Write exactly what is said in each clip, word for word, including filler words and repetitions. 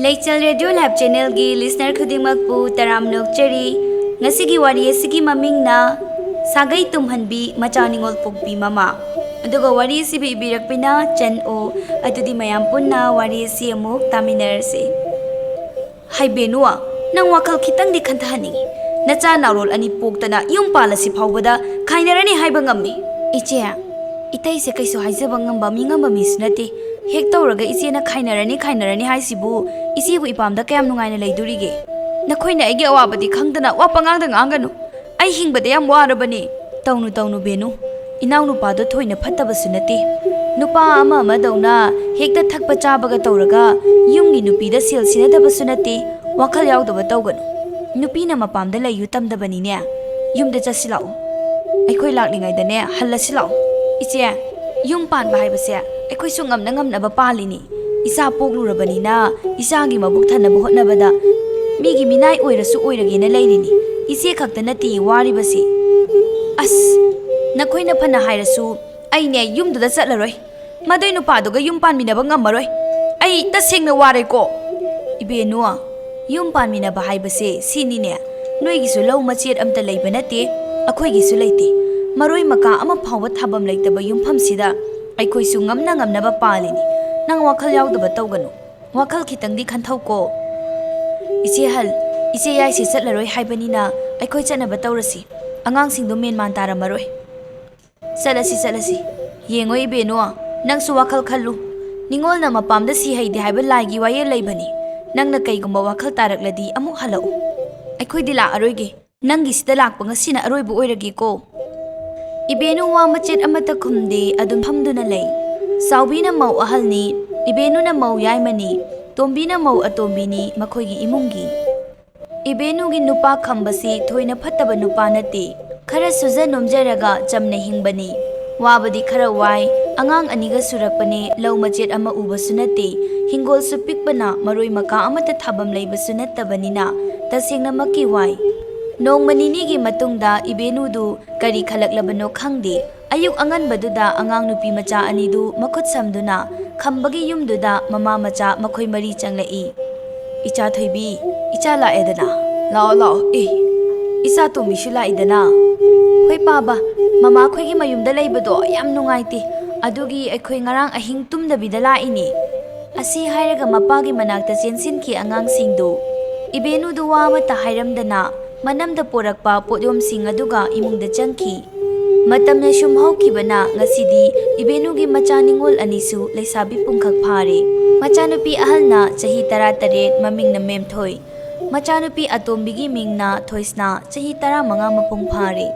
ꯂꯩꯆꯦꯜ radio live ꯆꯦꯅꯦꯜꯒꯤ listener ꯈꯨꯗꯤꯡꯃꯛꯄꯨ ꯇꯔꯥꯝꯅ ꯑꯣꯛꯆꯔꯤ꯫ ꯉꯁꯤꯒꯤ ꯋꯥꯔꯤ ꯑꯁꯤꯒꯤ ꯃꯃꯤꯡꯅ ꯁꯥꯒꯩ ꯇꯨꯝꯍꯟꯕꯤ ꯃꯆꯥ ꯅꯤꯉꯣꯜ ꯄꯣꯛꯄꯤ ꯃꯃꯥ꯫ ꯑꯗꯨꯒ ꯋꯥꯔꯤ ꯑꯁꯤꯕꯨ ꯏꯕꯤꯔꯛꯄꯤꯅ ꯆꯟ ꯑꯣ꯫ ꯑꯗꯨꯗꯤ ꯃꯌꯥꯝ ꯄꯨꯟꯅ ꯋꯥꯔꯤ ꯑꯁꯤ ꯑꯃꯨꯛ ꯇꯥꯃꯤꯟꯅꯔꯁꯤ꯫ ꯍꯥꯏ ꯕꯦꯅꯨ, ꯅꯪ ꯋꯥꯈꯜ ꯈꯤꯇꯪꯗꯤ ꯈꯟꯊꯍꯟꯅꯤꯡꯉꯤ꯫ ꯅꯆꯥ ꯅꯥꯎꯔꯣꯜ ꯑꯅꯤ ꯄꯣꯛꯇꯅ ꯌꯨꯝ ꯄꯥꯜꯂꯁꯤ ꯐꯥꯎꯕꯗ ꯈꯥꯏꯅꯔꯅꯤ ꯍꯥꯏꯕ ꯉꯝꯃꯤ꯫ ꯏꯆꯦ, ꯏꯇꯩꯁꯦ ꯀꯩꯁꯨ ꯍꯥꯏꯖꯕ ꯉꯝꯕ ꯃꯤ ꯉꯝꯕ ꯃꯤꯁꯨ ꯅꯠꯇꯦ꯫ ꯍꯦꯛ ꯇꯧꯔꯒ ꯏꯆꯦꯅ ꯈꯥꯏꯅꯔꯅꯤ ꯈꯥꯏꯅꯔꯅꯤ ꯍꯥꯏꯁꯤꯕꯨ ꯏꯆꯦꯕꯨ ꯏꯄꯥꯝꯗ ꯀꯌꯥꯝ ꯅꯨꯡꯉꯥꯏꯅ ꯂꯩꯗꯣꯔꯤꯒꯦ? ꯅꯈꯣꯏꯅ ꯑꯩꯒꯤ ꯑꯋꯥꯕꯗꯤ ꯈꯪꯗꯅ ꯋꯥ ꯄꯉꯥꯡꯗ ꯉꯥꯡꯒꯅꯨ꯫ ꯑꯩ ꯍꯤꯡꯕꯗ ꯌꯥꯝ ꯋꯥꯔꯕꯅꯤ꯫ ꯇꯧꯅꯨ ꯇꯧꯅꯨ ꯕꯦꯅꯨ, ꯏꯅꯥꯎꯅꯨꯄꯥꯗꯣ ꯊꯣꯏꯅ ꯐꯠꯇꯕꯁꯨ ꯅꯠꯇꯦ꯫ ꯅꯨꯄꯥ ꯑꯃ ꯑꯃꯗꯧꯅ ꯍꯦꯛꯇ ꯊꯛꯄ ꯆꯥꯕꯒ ꯇꯧꯔꯒ ꯌꯨꯝꯒꯤ ꯅꯨꯄꯤꯗ ꯁꯦꯜ ꯁꯤꯟꯅꯗꯕꯁꯨ ꯅꯠꯇꯦ꯫ ꯋꯥꯈꯜ ꯌꯥꯎꯗꯕ ꯇꯧꯒꯅꯨ꯫ ꯅꯨꯄꯤꯅ ꯃꯄꯥꯝꯗ ꯂꯩꯌꯨ ꯇꯝꯗꯕꯅꯤꯅꯦ꯫ ꯌꯨꯝꯗ ꯆꯠꯁꯤ ꯂꯥꯛꯎ꯫ ꯑꯩꯈꯣꯏ ꯂꯥꯛꯂꯤꯉꯩꯗꯅꯦ ꯍꯜꯂꯁꯤ ꯂꯥꯛꯎ꯫ ꯏꯆꯦ, ꯌꯨꯝ ꯄꯥꯟꯕ ꯍꯥꯏꯕꯁꯦ ꯑꯩꯈꯣꯏꯁꯨ ꯉꯝꯅ ꯉꯝꯅꯕ ꯄꯥꯜꯂꯤꯅꯤ꯫ ꯏꯆꯥ ꯄꯣꯛꯂꯨꯔꯕꯅꯤꯅ ꯏꯆꯥꯒꯤ ꯃꯕꯨꯛ ꯊꯟꯅꯕ ꯍꯣꯠꯅꯕꯗ ꯃꯤꯒꯤ ꯃꯤꯅꯥꯏ ꯑꯣꯏꯔꯁꯨ ꯑꯣꯏꯔꯒꯦꯅ ꯂꯩꯔꯤꯅꯤ꯫ ꯏꯆꯦ ꯈꯛꯇ ꯅꯠꯇꯦ ꯋꯥꯔꯤꯕꯁꯤ꯫ ꯑꯁ, ꯅꯈꯣꯏꯅ ꯐꯅ ꯍꯥꯏꯔꯁꯨ ꯑꯩꯅꯦ ꯌꯨꯝꯗꯨꯗ ꯆꯠꯂꯔꯣꯏ꯫ ꯃꯗꯨꯏ ꯅꯨꯄꯥꯗꯨꯒ ꯌꯨꯝ ꯄꯥꯟꯃꯤꯟꯅꯕ ꯉꯝꯃꯔꯣꯏ꯫ ꯑꯩ ꯇꯁꯦꯡꯅ ꯋꯥꯔꯦꯀꯣ꯫ ꯏꯕꯦꯅꯨ, ꯌꯨꯝ ꯄꯥꯟꯃꯤꯟꯅꯕ ꯍꯥꯏꯕꯁꯦ ꯁꯤꯅꯤꯅꯦ꯫ ꯅꯣꯏꯒꯤꯁꯨ ꯂꯧ ꯃꯆꯦꯠ ꯑꯝꯇ ꯂꯩꯕ ꯅꯠꯇꯦ, ꯑꯩꯈꯣꯏꯒꯤꯁꯨ ꯂꯩꯇꯦ꯫ ꯃꯔꯣꯏ ꯃꯀꯥ ꯑꯃ ꯐꯥꯎꯕ ꯊꯥꯐꯝ ꯂꯩꯇꯕ ꯌꯨꯝꯐꯝꯁꯤꯗ ꯑꯩꯈꯣꯏꯁꯨ ꯉꯝꯅ ꯉꯝꯅꯕ ꯄꯥꯜꯂꯤꯅꯤ꯫ ꯅꯪ ꯋꯥꯈꯜ ꯌꯥꯎꯗꯕ ꯇꯧꯒꯅꯨ꯫ ꯋꯥꯈꯜ ꯈꯤꯇꯪꯗꯤ ꯈꯟꯊꯧꯀꯣ꯫ ꯏꯆꯦ ꯍꯜ, ꯏꯆꯦ ꯌꯥꯏꯁꯦ ꯆꯠꯂꯔꯣꯏ ꯍꯥꯏꯕꯅꯤꯅ ꯑꯩꯈꯣꯏ ꯆꯠꯅꯕ ꯇꯧꯔꯁꯤ꯫ ꯑꯉꯥꯡꯁꯤꯡꯗꯣ ꯃꯦꯟ ꯃꯥꯟ ꯇꯥꯔꯝꯃꯔꯣꯏ꯫ ꯆꯠꯂꯁꯤ, ꯆꯠꯂꯁꯤ꯫ ꯌꯦꯡꯉꯣ ꯏꯕꯦꯅꯨ, ꯅꯪꯁꯨ ꯋꯥꯈꯜ ꯈꯜꯂꯨ꯫ ꯅꯤꯉꯣꯜꯅ ꯃꯄꯥꯝꯗ ꯁꯤ ꯍꯩꯗꯦ ꯍꯥꯏꯕ ꯂꯥꯏꯒꯤ ꯋꯥꯌꯦꯜ ꯂꯩꯕꯅꯤ꯫ ꯅꯪꯅ ꯀꯩꯒꯨꯝꯕ ꯋꯥꯈꯜ ꯇꯥꯔꯛꯂꯗꯤ ꯑꯃꯨꯛ ꯍꯜꯂꯛꯎ꯫ ꯑꯩꯈꯣꯏꯗꯤ ꯂꯥꯛꯑꯔꯣꯏꯒꯦ꯫ ꯅꯪꯒꯤ ꯁꯤꯗ ꯂꯥꯛꯄ ꯉꯁꯤꯅ ꯑꯔꯣꯏꯕ ꯑꯣꯏꯔꯒꯦꯀꯣ꯫ ꯏꯕꯦꯅꯨ ꯋꯥ ꯃꯆꯦꯠ ꯑꯃꯠꯇ ꯈꯨꯝꯗꯦ, ꯑꯗꯨꯝ ꯐꯝꯗꯨꯅ ꯂꯩ꯫ ꯆꯥꯎꯕꯤꯅ ꯃꯧ ꯑꯍꯜꯅꯤ, ꯏꯕꯦꯅꯨꯅ ꯃꯧ ꯌꯥꯏꯃꯅꯤ, ꯇꯣꯝꯕꯤꯅ ꯃꯧ ꯑꯇꯣꯝꯕꯤꯅꯤ ꯃꯈꯣꯏꯒꯤ ꯏꯃꯨꯡꯒꯤ꯫ ꯏꯕꯦꯅꯨꯒꯤ ꯅꯨꯄꯥ ꯈꯝꯕꯁꯤ ꯊꯣꯏꯅ ꯐꯠꯇꯕ ꯅꯨꯄꯥ ꯅꯠꯇꯦ꯫ ꯈꯔ ꯁꯨꯖ ꯅꯣꯝꯖꯔꯒ ꯆꯝꯅ ꯍꯤꯡꯕꯅꯤ꯫ ꯋꯥꯕꯗꯤ ꯈꯔ ꯋꯥꯏ꯫ ꯑꯉꯥꯡ ꯑꯅꯤꯒ ꯁꯨꯔꯛꯄꯅꯦ, ꯂꯧ ꯃꯆꯦꯠ ꯑꯃ ꯎꯕꯁꯨ ꯅꯠꯇꯦ꯫ ꯍꯤꯡꯒꯣꯜꯁꯨ ꯄꯤꯛꯄꯅ ꯃꯔꯣꯏ ꯃꯀꯥ ꯑꯃꯠꯇ ꯊꯥꯐꯝ ꯂꯩꯕꯁꯨ ꯅꯠꯇꯕꯅꯤꯅ ꯇꯁꯦꯡꯅꯃꯛꯀꯤ ꯋꯥꯏ꯫ ꯅꯣꯡꯃ ꯅꯤꯅꯤꯒꯤ ꯃꯇꯨꯡꯗ ꯏꯕꯦꯅꯨꯗꯨ ꯀꯔꯤ ꯈꯜꯂꯛꯂꯕꯅꯣ ꯈꯪꯗꯦ꯫ ꯑꯌꯨꯛ ꯑꯉꯟꯕꯗꯨꯗ ꯑꯉꯥꯡ ꯅꯨꯄꯤ ꯃꯆꯥ ꯑꯅꯤꯗꯨ ꯃꯈꯨꯠ ꯁꯝꯗꯨꯅ ꯈꯝꯕꯒꯤ ꯌꯨꯝꯗꯨꯗ ꯃꯃꯥ ꯃꯆꯥ ꯃꯈꯣꯏ ꯃꯔꯤ ꯆꯪꯂꯛꯏ꯫ "ꯏꯆꯥ ꯊꯣꯏꯕꯤ, ꯏꯆꯥ ꯂꯥꯛꯑꯦꯗꯅ꯫ ꯂꯥꯛꯑꯣ, ꯂꯥꯛꯑꯣ꯫ ꯑꯦ, ꯏꯆꯥ ꯇꯣꯝꯕꯤꯁꯨ ꯂꯥꯛꯏꯗꯅ꯫ ꯍꯣꯏ ꯄꯥꯕ, ꯃꯃꯥ ꯑꯩꯈꯣꯏꯒꯤ ꯃꯌꯨꯝꯗ ꯂꯩꯕꯗꯣ ꯌꯥꯝ ꯅꯨꯡꯉꯥꯏꯇꯦ꯫ ꯑꯗꯨꯒꯤ ꯑꯩꯈꯣꯏ ꯉꯔꯥꯡ ꯑꯍꯤꯡ ꯇꯨꯝꯗꯕꯤꯗ ꯂꯥꯛꯏꯅꯦ"꯫ ꯑꯁꯤ ꯍꯥꯏꯔꯒ ꯃꯄꯥꯒꯤ ꯃꯅꯥꯛꯇ ꯆꯦꯟꯁꯤꯟꯈꯤ ꯑꯉꯥꯡꯁꯤꯡꯗꯨ꯫ ꯏꯕꯦꯅꯨꯗꯨ ꯋꯥ ꯑꯃꯠꯇ ꯍꯥꯏꯔꯝꯗꯅ ꯃꯅꯝꯗ ꯄꯣꯔꯛꯄ ꯄꯣꯠꯌꯣꯝꯁꯤꯡ ꯑꯗꯨꯒ ꯏꯃꯨꯡꯗ ꯆꯪꯈꯤ꯫ ꯃꯇꯝꯅ ꯁꯨꯝ ꯍꯧꯈꯤꯕꯅ ꯉꯁꯤꯗꯤ ꯏꯕꯦꯅꯨꯒꯤ ꯃꯆꯥ ꯅꯤꯉꯣꯜ ꯑꯅꯤꯁꯨ ꯂꯩꯁꯥꯕꯤ ꯄꯨꯡꯈꯛ ꯐꯥꯔꯦ꯫ ꯃꯆꯥꯅꯨꯄꯤ ꯑꯍꯜꯅ ꯆꯍꯤ ꯇꯔꯥꯇꯔꯦꯠ, ꯃꯃꯤꯡꯅ ꯃꯦꯝꯊꯣꯏ꯫ ꯃꯆꯥꯅꯨꯄꯤ ꯑꯇꯣꯝꯕꯤꯒꯤ ꯃꯤꯡꯅ ꯊꯣꯏꯁꯅꯥ, ꯆꯍꯤ ꯇꯔꯥꯃꯉꯥ ꯃꯄꯨꯡ ꯐꯥꯔꯦ꯫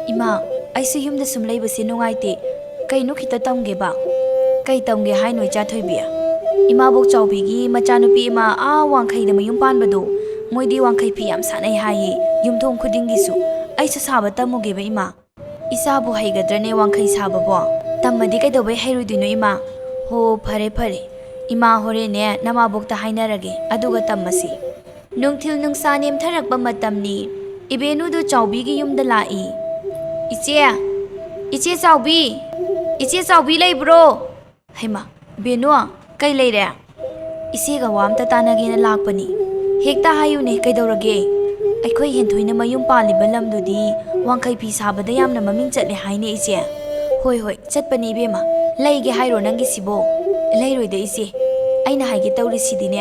"ꯏꯃꯥ, ꯑꯩꯁꯨ ꯌꯨꯝꯗ ꯁꯨꯝ ꯂꯩꯕꯁꯦ ꯅꯨꯡꯉꯥꯏꯇꯦ꯫ ꯀꯩꯅꯣ ꯈꯤꯇ ꯇꯝꯒꯦꯕ?" "ꯀꯩ ꯇꯝꯒꯦ ꯍꯥꯏꯅꯣ, ꯏꯆꯥ ꯊꯣꯏꯕꯤ?" "ꯏꯃꯥꯕꯣꯛ ꯆꯥꯎꯕꯤꯒꯤ ꯃꯆꯥꯅꯨꯄꯤ ꯑꯃ ꯑꯥ ꯋꯥꯡꯈꯩꯗ ꯃꯌꯨꯝ ꯄꯥꯟꯕꯗꯣ, ꯃꯣꯏꯗꯤ ꯋꯥꯡꯈꯩ ꯐꯤ ꯌꯥꯝ ꯁꯥꯟꯅꯩ ꯍꯥꯏꯌꯦ, ꯌꯨꯝꯊꯣꯡ ꯈꯨꯗꯤꯡꯒꯤꯁꯨ꯫ ꯑꯩꯁꯨ ꯁꯥꯕ ꯇꯝꯃꯨꯒꯦꯕ, ꯏꯃꯥ?" "ꯏꯆꯥꯕꯨ ꯍꯩꯒꯗ꯭ꯔꯅꯦ ꯋꯥꯡꯈꯩ ꯁꯥꯕꯕꯣ? ꯇꯝꯃꯗꯤ ꯀꯩꯗꯧꯕꯩ ꯍꯩꯔꯣꯏꯗꯣꯏꯅꯣ, ꯏꯃꯥ?" "ꯍꯣ, ꯐꯔꯦ, ꯐꯔꯦ꯫ ꯏꯃꯥ ꯍꯣꯔꯦꯟꯅꯦ ꯅꯃꯥꯕꯣꯛꯇ ꯍꯥꯏꯅꯔꯒꯦ, ꯑꯗꯨꯒ ꯇꯝꯃꯁꯤ"꯫ ꯅꯨꯡꯊꯤꯜ ꯅꯨꯡꯁꯥ ꯅꯦꯝꯊꯔꯛꯄ ꯃꯇꯝꯅꯤ꯫ ꯏꯕꯦꯅꯨꯗꯨ ꯆꯥꯎꯕꯤꯒꯤ ꯌꯨꯝꯗ ꯂꯥꯛꯏ꯫ "ꯏꯆꯦ! ꯏꯆꯦ ꯆꯥꯎꯕꯤ! ꯏꯆꯦ ꯆꯥꯎꯕꯤ ꯂꯩꯕ꯭ꯔꯣ?" "ꯍꯩꯃꯥ, ꯕꯦꯅꯨ, ꯀꯩ ꯂꯩꯔꯦ?" "ꯏꯆꯦꯒ ꯋꯥ ꯑꯝꯇ ꯇꯥꯟꯅꯒꯦꯅ ꯂꯥꯛꯄꯅꯤ"꯫ "ꯍꯦꯛꯇ ꯍꯥꯏꯌꯨꯅꯦ, ꯀꯩꯗꯧꯔꯒꯦ?" "ꯑꯩꯈꯣꯏ ꯍꯦꯟꯊꯣꯏꯅ ꯃꯌꯨꯝ ꯄꯥꯜꯂꯤꯕ ꯂꯝꯗꯨꯗꯤ ꯋꯥꯡꯈꯩ ꯐꯤ ꯁꯥꯕꯗ ꯌꯥꯝꯅ ꯃꯃꯤꯡ ꯆꯠꯂꯦ ꯍꯥꯏꯅꯦ, ꯏꯆꯦ?" "ꯍꯣꯏ, ꯍꯣꯏ, ꯆꯠꯄꯅꯤ ꯏꯕꯦꯝꯃ꯫ ꯂꯩꯒꯦ ꯍꯥꯏꯔꯣ ꯅꯪꯒꯤꯁꯤꯕꯣ?" "ꯂꯩꯔꯣꯏꯗ ꯏꯆꯦ, ꯑꯩꯅ ꯍꯥꯏꯒꯦ ꯇꯧꯔꯤꯁꯤꯗꯤꯅꯦ,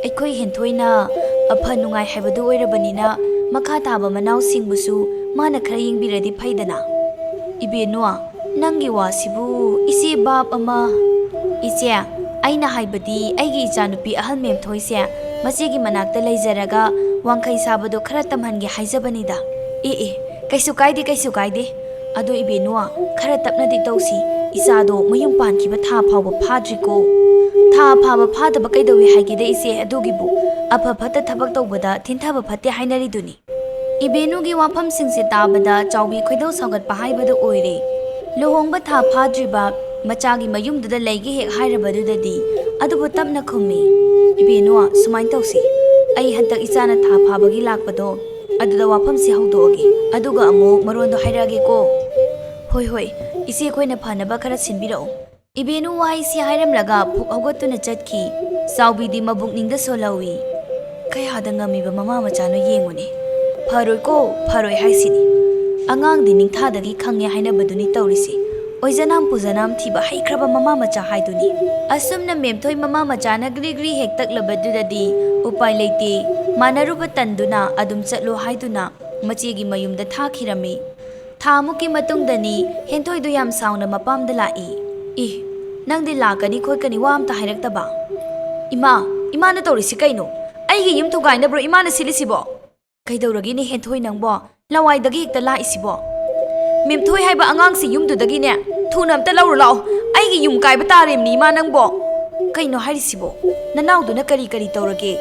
ꯑꯩꯈꯣꯏ ꯍꯦꯟꯊꯣꯏꯅ ꯑꯐ ꯅꯨꯡꯉꯥꯏ ꯍꯥꯏꯕꯗꯨ ꯑꯣꯏꯔꯕꯅꯤꯅ, ꯃꯈꯥ ꯇꯥꯕ ꯃꯅꯥꯎꯁꯤꯡꯕꯨꯁꯨ ꯃꯥꯅ ꯈꯔ ꯌꯦꯡꯕꯤꯔꯗꯤ ꯐꯩꯗꯅ"꯫ "ꯏꯕꯦꯅꯨ, ꯅꯪꯒꯤ ꯋꯥꯁꯤꯕꯨ ꯏꯆꯦ ꯚꯥꯞ ꯑꯃ"꯫ "ꯏꯆꯦ, ꯑꯩꯅ ꯍꯥꯏꯕꯗꯤ ꯑꯩꯒꯤ ꯏꯆꯥꯅꯨꯄꯤ ꯑꯍꯜ ꯃꯦꯝꯊꯣꯏꯁꯦ ꯃꯆꯦꯒꯤ ꯃꯅꯥꯛꯇ ꯂꯩꯖꯔꯒ ꯋꯥꯡꯈꯩ ꯁꯥꯕꯗꯣ ꯈꯔ ꯇꯝꯍꯟꯒꯦ ꯍꯥꯏꯖꯕꯅꯤꯗ"꯫ "ꯑꯦ, ꯑꯦ, ꯀꯩꯁꯨ ꯀꯥꯏꯗꯦ, ꯀꯩꯁꯨ ꯀꯥꯏꯗꯦ꯫ ꯑꯗꯣ ꯏꯕꯦꯅꯨ, ꯈꯔ ꯇꯞꯅꯗꯤ ꯇꯧꯁꯤ꯫ ꯏꯆꯥꯗꯣ ꯃꯌꯨꯝ ꯄꯥꯟꯈꯤꯕ ꯊꯥ ꯐꯥꯎꯕ ꯐꯥꯗ꯭ꯔꯤꯀꯣ"꯫ "ꯊꯥ ꯐꯥꯕ ꯐꯥꯗꯕ ꯀꯩꯗꯧꯏ ꯍꯥꯏꯒꯦꯗ ꯏꯆꯦ? ꯑꯗꯨꯒꯤꯕꯨ ꯑꯐ ꯐꯠꯇ ꯊꯕꯛ ꯇꯧꯕꯗ ꯊꯤꯟꯊꯕ ꯐꯠꯇꯦ ꯍꯥꯏꯅꯔꯤꯗꯨꯅꯤ"꯫ ꯏꯕꯦꯅꯨꯒꯤ ꯋꯥꯐꯝꯁꯤꯡꯁꯦ ꯇꯥꯕꯗ ꯆꯥꯎꯕꯤ ꯈꯣꯏꯗꯧ ꯁꯥꯎꯒꯠꯄ ꯍꯥꯏꯕꯗꯨ ꯑꯣꯏꯔꯦ꯫ ꯂꯨꯍꯣꯡꯕ ꯊꯥ ꯐꯥꯗ꯭ꯔꯤꯕ ꯃꯆꯥꯒꯤ ꯃꯌꯨꯝꯗꯨꯗ ꯂꯩꯒꯦ ꯍꯦꯛ ꯍꯥꯏꯔꯕꯗꯨꯗꯗꯤ ꯑꯗꯨꯕꯨ ꯇꯞꯅ ꯈꯨꯝꯃꯤ꯫ "ꯏꯕꯦꯅꯨ, ꯁꯨꯃꯥꯏꯅ ꯇꯧꯁꯤ꯫ ꯑꯩ ꯍꯟꯗꯛ ꯏꯆꯥꯅ ꯊꯥ ꯐꯥꯕꯒꯤ ꯂꯥꯛꯄꯗꯣ, ꯑꯗꯨꯗ ꯋꯥꯐꯝꯁꯦ ꯍꯧꯗꯣꯛꯑꯒꯦ꯫ ꯑꯗꯨꯒ ꯑꯃꯨꯛ ꯃꯔꯣꯟꯗꯣ ꯍꯥꯏꯔꯛꯑꯒꯦꯀꯣ"꯫ "ꯍꯣꯏ, ꯍꯣꯏ, ꯏꯆꯦ, ꯑꯩꯈꯣꯏꯅ ꯐꯅꯕ ꯈꯔ ꯁꯤꯟꯕꯤꯔꯛꯎ"꯫ ꯏꯕꯦꯅꯨ ꯋꯥꯍꯩꯁꯤ ꯍꯥꯏꯔꯝꯂꯒ ꯐꯨꯛ ꯍꯧꯒꯠꯇꯨꯅ ꯆꯠꯈꯤ꯫ ꯆꯥꯎꯕꯤꯗꯤ ꯃꯕꯨꯛꯅꯤꯡꯗ ꯁꯣꯜꯍꯧꯏ꯫ ꯀꯌꯥꯗ ꯉꯝꯃꯤꯕ ꯃꯃꯥ ꯃꯆꯥꯅꯣ ꯌꯦꯡꯉꯨꯅꯦ꯫ ꯐꯔꯣꯏꯀꯣ, ꯐꯔꯣꯏ ꯍꯥꯏꯁꯤꯅꯤ꯫ ꯑꯉꯥꯡꯗꯤ ꯅꯤꯡꯊꯥꯗꯒꯤ ꯈꯪꯉꯦ ꯍꯥꯏꯅꯕꯗꯨꯅꯤ ꯇꯧꯔꯤꯁꯤ꯫ ꯑꯣꯏꯖꯅꯥꯝ ꯄꯨꯖꯅꯥꯝ ꯊꯤꯕ ꯍꯩꯈ꯭ꯔꯕ ꯃꯃꯥ ꯃꯆꯥ ꯍꯥꯏꯗꯨꯅꯤ꯫ ꯑꯁꯨꯝꯅ ꯃꯦꯝꯊꯣꯏ ꯃꯃꯥ ꯃꯆꯥꯅ ꯒ꯭ꯔꯤ ꯒ꯭ꯔꯤ ꯍꯦꯛꯇꯛꯂꯕꯗꯨꯗꯗꯤ ꯎꯄꯥꯏ ꯂꯩꯇꯦ꯫ ꯃꯥꯟꯅꯔꯨꯕ ꯇꯟꯗꯨꯅ ꯑꯗꯨꯝ ꯆꯠꯂꯣ ꯍꯥꯏꯗꯨꯅ ꯃꯆꯦꯒꯤ ꯃꯌꯨꯝꯗ ꯊꯥꯈꯤꯔꯝꯃꯤ꯫ ꯊꯥ ꯑꯃꯨꯛꯀꯤ ꯃꯇꯨꯡꯗꯅꯤ ꯍꯦꯟꯊꯣꯏꯗꯨ ꯌꯥꯝ ꯁꯥꯎꯅ ꯃꯄꯥꯝꯗ ꯂꯥꯛꯏ꯫ "ꯏ, ꯅꯪꯗꯤ ꯂꯥꯛꯀꯅꯤ ꯈꯣꯠꯀꯅꯤ ꯋꯥ ꯑꯝꯇ ꯍꯥꯏꯔꯛꯇꯕ?" "ꯏꯃꯥ, ꯏꯃꯥꯅ ꯇꯧꯔꯤꯁꯤ ꯀꯩꯅꯣ? ꯑꯩꯒꯤ ꯌꯨꯝ ꯊꯨꯒꯥꯏꯅꯕ꯭ꯔꯣ ꯏꯃꯥꯅ ꯁꯤꯜꯂꯤꯁꯤꯕꯣ?" "ꯀꯩꯗꯧꯔꯒꯦꯅꯦ ꯍꯦꯟꯊꯣꯏ ꯅꯪꯕꯣ? ꯂꯋꯥꯏꯗꯒꯤ ꯍꯦꯛꯇ ꯂꯥꯛꯏꯁꯤꯕꯣ?" "ꯃꯦꯝꯊꯣꯏ ꯍꯥꯏꯕ ꯑꯉꯥꯡꯁꯤ ꯌꯨꯝꯗꯨꯗꯒꯤꯅꯦ ꯊꯨꯅ ꯑꯝꯇ ꯂꯧꯔꯨ ꯂꯥꯛꯑꯣ꯫ ꯑꯩꯒꯤ ꯌꯨꯝ ꯀꯥꯏꯕ ꯇꯥꯔꯦꯝꯅꯤ ꯏꯃꯥ ꯅꯪꯕꯣ?" "ꯀꯩꯅꯣ ꯍꯥꯏꯔꯤꯁꯤꯕꯣ? ꯅꯅꯥꯎꯗꯨꯅ ꯀꯔꯤ ꯀꯔꯤ ꯇꯧꯔꯒꯦ?"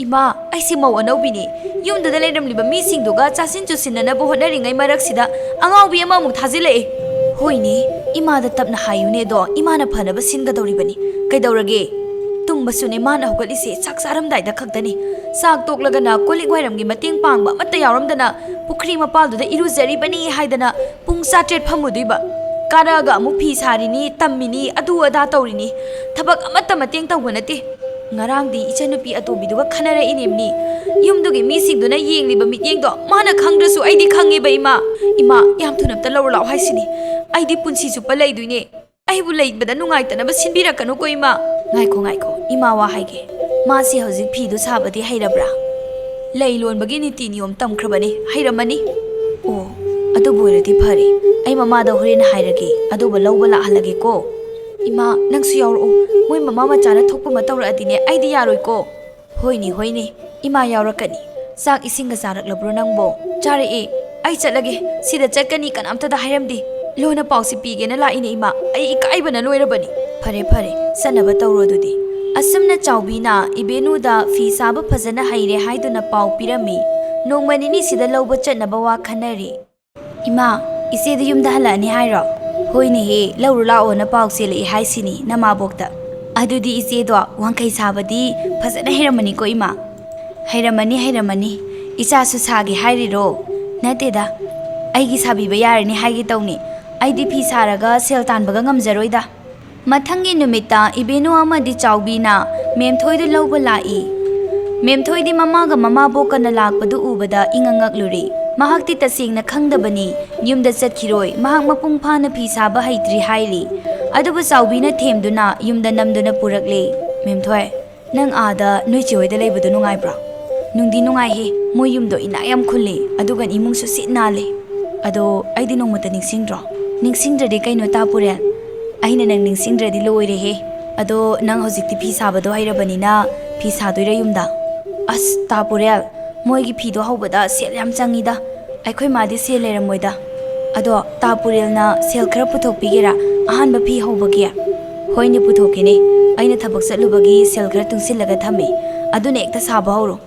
"ꯏꯃꯥ, ꯑꯩꯁꯦ ꯃꯧ ꯑꯅꯧꯕꯤꯅꯤ꯫ ꯌꯨꯝꯗꯨꯗ ꯂꯩꯔꯝꯂꯤꯕ ꯃꯤꯁꯤꯡꯗꯨꯒ ꯆꯥꯁꯤꯟ ꯆꯨꯁꯤꯟꯅꯅꯕ ꯍꯣꯠꯅꯔꯤꯉꯩ ꯃꯔꯛꯁꯤꯗ ꯑꯉꯥꯎꯕꯤ ꯑꯃꯃꯨꯛ ꯊꯥꯖꯤꯜꯂꯛꯑꯦ꯫" "ꯍꯣꯏꯅꯦ, ꯏꯃꯥꯗ ꯇꯞꯅ ꯍꯥꯏꯌꯨꯅꯦ ꯑꯗꯣ, ꯏꯃꯥꯅ ꯐꯅꯕ ꯁꯤꯟꯒꯗꯧꯔꯤꯕꯅꯤ꯫ ꯀꯩꯗꯧꯔꯒꯦ? ꯇꯨꯝꯕꯁꯨꯅꯦ ꯃꯥꯅ ꯍꯧꯒꯠꯂꯤꯁꯦ ꯆꯥꯛ ꯆꯥꯔꯝꯗꯥꯏꯗ ꯈꯛꯇꯅꯤ꯫ ꯆꯥꯛ ꯇꯣꯛꯂꯒꯅ ꯀꯣꯜ ꯂꯤꯛ ꯋꯥꯏꯔꯝꯒꯤ ꯃꯇꯦꯡ ꯄꯥꯡꯕ ꯑꯃꯠꯇ ꯌꯥꯎꯔꯝꯗꯅ ꯄꯨꯈ꯭ꯔꯤ ꯃꯄꯥꯜꯗꯨꯗ ꯏꯔꯨꯖꯔꯤꯕꯅꯤ ꯍꯥꯏꯗꯅ ꯄꯨꯡ ꯆꯥꯇ꯭ꯔꯦꯠ ꯐꯝꯃꯨꯗꯣꯏꯕ꯫ ꯀꯥꯔꯛꯑꯒ ꯑꯃꯨꯛ ꯐꯤ ꯁꯥꯔꯤꯅꯤ, ꯇꯝꯃꯤꯅꯤ, ꯑꯗꯨ ꯑꯗꯥ ꯇꯧꯔꯤꯅꯤ꯫ ꯊꯕꯛ ꯑꯃꯠꯇ ꯃꯇꯦꯡ ꯇꯧꯕ ꯅꯠꯇꯦ꯫ ꯉꯔꯥꯡꯗꯤ ꯏꯆꯟꯅꯨꯄꯤ ꯑꯇꯣꯝꯕꯤꯗꯨꯒ ꯈꯟꯅꯔꯛꯏꯅꯦꯕꯅꯤ꯫ ꯌꯨꯝꯗꯨꯒꯤ ꯃꯤꯁꯤꯡꯗꯨꯅ ꯌꯦꯡꯂꯤꯕ ꯃꯤꯠꯌꯦꯡꯗꯣ ꯃꯥꯅ ꯈꯪꯗ꯭ꯔꯁꯨ ꯑꯩꯗꯤ ꯈꯪꯉꯦꯕ ꯏꯃꯥ꯫ ꯏꯃꯥ, ꯌꯥꯝ ꯊꯨꯅ ꯑꯝꯇ ꯂꯧꯔꯨ ꯂꯥꯛꯑꯣ ꯍꯥꯏꯁꯤꯅꯤ꯫ ꯑꯩꯗꯤ ꯄꯨꯟꯁꯤ ꯆꯨꯞꯄ ꯂꯩꯗꯣꯏꯅꯦ꯫ ꯑꯩꯕꯨ ꯂꯩꯕꯗ ꯅꯨꯡꯉꯥꯏꯇꯅꯕ ꯁꯤꯟꯕꯤꯔꯛꯀꯅꯨꯀꯣ ꯏꯃꯥ꯫" "ꯉꯥꯏꯈꯣ, ꯉꯥꯏꯈꯣ, ꯏꯃꯥ ꯋꯥ ꯍꯥꯏꯒꯦ꯫ ꯃꯥꯁꯤ ꯍꯧꯖꯤꯛ ꯐꯤꯗꯨ ꯁꯥꯕꯗꯤ ꯍꯩꯔꯕ꯭ꯔꯥ?" "ꯂꯩ ꯂꯣꯟꯕꯒꯤ ꯅꯤꯇꯤ ꯅꯤꯌꯣꯝ ꯇꯝꯈ꯭ꯔꯕꯅꯤ, ꯍꯩꯔꯝꯃꯅꯤ꯫" "ꯑꯣ, ꯑꯗꯨꯕꯨ ꯑꯣꯏꯔꯗꯤ ꯐꯔꯦ꯫ ꯑꯩ ꯃꯃꯥꯗ ꯍꯣꯔꯦꯟ ꯍꯥꯏꯔꯒꯦ, ꯑꯗꯨꯒ ꯂꯧꯕ ꯂꯥꯛꯍꯜꯂꯒꯦꯀꯣ꯫" "ꯏꯃꯥ, ꯅꯪꯁꯨ ꯌꯥꯎꯔꯛꯑꯣ꯫ ꯃꯣꯏ ꯃꯃꯥ ꯃꯆꯥꯅ ꯊꯣꯛꯄ ꯑꯃ ꯇꯧꯔꯛꯑꯗꯤꯅꯦ, ꯑꯩꯗꯤ ꯌꯥꯔꯣꯏꯀꯣ꯫" "ꯍꯣꯏꯅꯦ, ꯍꯣꯏꯅꯦ, ꯏꯃꯥ ꯌꯥꯎꯔꯛꯀꯅꯤ꯫ ꯆꯥꯛ ꯏꯁꯤꯡꯒ ꯆꯥꯔꯛꯂꯕ꯭ꯔꯣ ꯅꯪꯕꯣ?" "ꯆꯥꯔꯛꯑꯦ꯫ ꯑꯩ ꯆꯠꯂꯒꯦ꯫ ꯁꯤꯗ ꯆꯠꯀꯅꯤ ꯀꯅꯥꯝꯇꯗ ꯍꯥꯏꯔꯝꯗꯦ꯫ ꯂꯣꯟꯅ ꯄꯥꯎꯁꯤ ꯄꯤꯒꯦꯅ ꯂꯥꯛꯏꯅꯦ ꯏꯃꯥ꯫ ꯑꯩ ꯏꯀꯥꯏꯕꯅ ꯂꯣꯏꯔꯕꯅꯤ꯫" "ꯐꯔꯦ, ꯐꯔꯦ, ꯆꯠꯅꯕ ꯇꯧꯔꯣ ꯑꯗꯨꯗꯤ꯫" ꯑꯁꯨꯝꯅ ꯆꯥꯎꯕꯤꯅ ꯏꯕꯦꯅꯨꯗ ꯐꯤ ꯁꯥꯕ ꯐꯖꯅ ꯍꯩꯔꯦ ꯍꯥꯏꯗꯨꯅ ꯄꯥꯎ ꯄꯤꯔꯝꯃꯤ꯫ ꯅꯣꯡꯃ ꯅꯤꯅꯤꯁꯤꯗ ꯂꯧꯕ ꯆꯠꯅꯕ ꯋꯥ ꯈꯟꯅꯔꯤ꯫ "ꯏꯃꯥ, ꯏꯆꯦꯗꯨ ꯌꯨꯝꯗ ꯍꯜꯂꯛꯑꯅꯤ ꯍꯥꯏꯔꯣ?" "ꯍꯣꯏꯅꯦꯍꯦ, ꯂꯧꯔꯨ ꯂꯥꯛꯑꯣꯅ ꯄꯥꯎ ꯆꯦꯜꯂꯛꯏ ꯍꯥꯏꯁꯤꯅꯤ ꯅꯃꯥꯕꯣꯛꯇ꯫" "ꯑꯗꯨꯗꯤ ꯏꯆꯦꯗꯣ ꯋꯥꯡꯈꯩ ꯁꯥꯕꯗꯤ ꯐꯖꯅ ꯍꯩꯔꯝꯃꯅꯤꯀꯣ ꯏꯃꯥ?" "ꯍꯩꯔꯝꯃꯅꯤ, ꯍꯩꯔꯝꯃꯅꯤ꯫ ꯏꯆꯥꯁꯨ ꯁꯥꯒꯦ ꯍꯥꯏꯔꯤꯔꯣ?" "ꯅꯠꯇꯦꯗ, ꯑꯩꯒꯤ ꯁꯥꯕꯤꯕ ꯌꯥꯔꯅꯤ ꯍꯥꯏꯒꯦ ꯇꯧꯅꯤ꯫ ꯑꯩꯗꯤ ꯐꯤ ꯁꯥꯔꯒ ꯁꯦꯜ ꯇꯥꯟꯕꯒ ꯉꯝꯖꯔꯣꯏꯗ꯫" ꯃꯊꯪꯒꯤ ꯅꯨꯃꯤꯠꯇ ꯏꯕꯦꯅꯨ ꯑꯃꯗꯤ ꯆꯥꯎꯕꯤꯅ ꯃꯦꯝꯊꯣꯏꯗꯨ ꯂꯧꯕ ꯂꯥꯛꯏ꯫ ꯃꯦꯝꯊꯣꯏꯗꯤ ꯃꯃꯥꯒ ꯃꯃꯥꯕꯣꯛꯀꯅ ꯂꯥꯛꯄꯗꯨ ꯎꯕꯗ ꯏꯉꯛ ꯉꯛꯂꯨꯔꯦ꯫ ꯃꯍꯥꯛꯇꯤ ꯇꯁꯦꯡꯅ ꯈꯪꯗꯕꯅꯤ, ꯌꯨꯝꯗ ꯆꯠꯈꯤꯔꯣꯏ, ꯃꯍꯥꯛ ꯃꯄꯨꯡ ꯐꯥꯅ ꯐꯤ ꯁꯥꯕ ꯍꯩꯇ꯭ꯔꯤ ꯍꯥꯏꯔꯤ꯫ ꯑꯗꯨꯕꯨ ꯆꯥꯎꯕꯤꯅ ꯊꯦꯝꯗꯨꯅ ꯌꯨꯝꯗ ꯅꯝꯗꯨꯅ ꯄꯨꯔꯛꯂꯦ꯫ "ꯃꯦꯝꯊꯣꯏ, ꯅꯪ ꯑꯥꯗ ꯅꯣꯏ ꯆꯦ ꯍꯣꯏꯗ ꯂꯩꯕꯗꯣ ꯅꯨꯡꯉꯥꯏꯕ꯭ꯔꯣ?" "ꯅꯨꯡꯗꯤ ꯅꯨꯡꯉꯥꯏꯍꯦ, ꯃꯣꯏ ꯌꯨꯝꯗꯣ ꯏꯅꯥꯛ ꯌꯥꯝ ꯈꯨꯜꯂꯤ, ꯑꯗꯨꯒ ꯏꯃꯨꯡꯁꯨ ꯁꯤꯠ ꯅꯥꯜꯂꯤ꯫ ꯑꯗꯣ ꯑꯩꯗꯤ ꯅꯣꯡꯃꯇ ꯅꯤꯡꯁꯤꯡꯗ꯭ꯔꯣ?" "ꯅꯤꯡꯁꯤꯡꯗ꯭ꯔꯗꯤ ꯀꯩꯅꯣ ꯇꯥ ꯄꯨꯔꯦꯜ? ꯑꯩꯅ ꯅꯪ ꯅꯤꯡꯁꯤꯡꯗ꯭ꯔꯗꯤ ꯂꯣꯏꯔꯦꯍꯦ꯫ ꯑꯗꯣ ꯅꯪ ꯍꯧꯖꯤꯛꯇꯤ ꯐꯤ ꯁꯥꯕꯗꯣ ꯍꯩꯔꯕꯅꯤꯅ ꯐꯤ ꯁꯥꯗꯣꯏꯔꯥ ꯌꯨꯝꯗ?" "ꯑꯁ ꯇꯥ ꯄꯨꯔꯦꯜ, ꯃꯣꯏꯒꯤ ꯐꯤꯗꯣ ꯍꯧꯕꯗ ꯁꯦꯜ ꯌꯥꯝ ꯆꯪꯉꯤꯗ꯫ ꯑꯩꯈꯣꯏ ꯃꯥꯗꯤ ꯁꯦꯜ ꯂꯩꯔꯝꯃꯣꯏꯗ꯫ ꯑꯗꯣ ꯇꯥ ꯄꯨꯔꯦꯜꯅ ꯁꯦꯜ ꯈꯔ ꯄꯨꯊꯣꯛꯄꯤꯒꯦꯔꯥ ꯑꯍꯥꯟꯕ ꯐꯤ ꯍꯧꯕꯒꯤ?" "ꯍꯣꯏꯅꯦ, ꯄꯨꯊꯣꯛꯀꯦꯅꯦ꯫ ꯑꯩꯅ ꯊꯕꯛ ꯆꯠꯂꯨꯕꯒꯤ ꯁꯦꯜ ꯈꯔ ꯇꯨꯡꯁꯤꯜꯂꯒ ꯊꯝꯃꯦ꯫ ꯑꯗꯨꯅ ꯍꯦꯛꯇ ꯁꯥꯕ ꯍꯧꯔꯣ꯫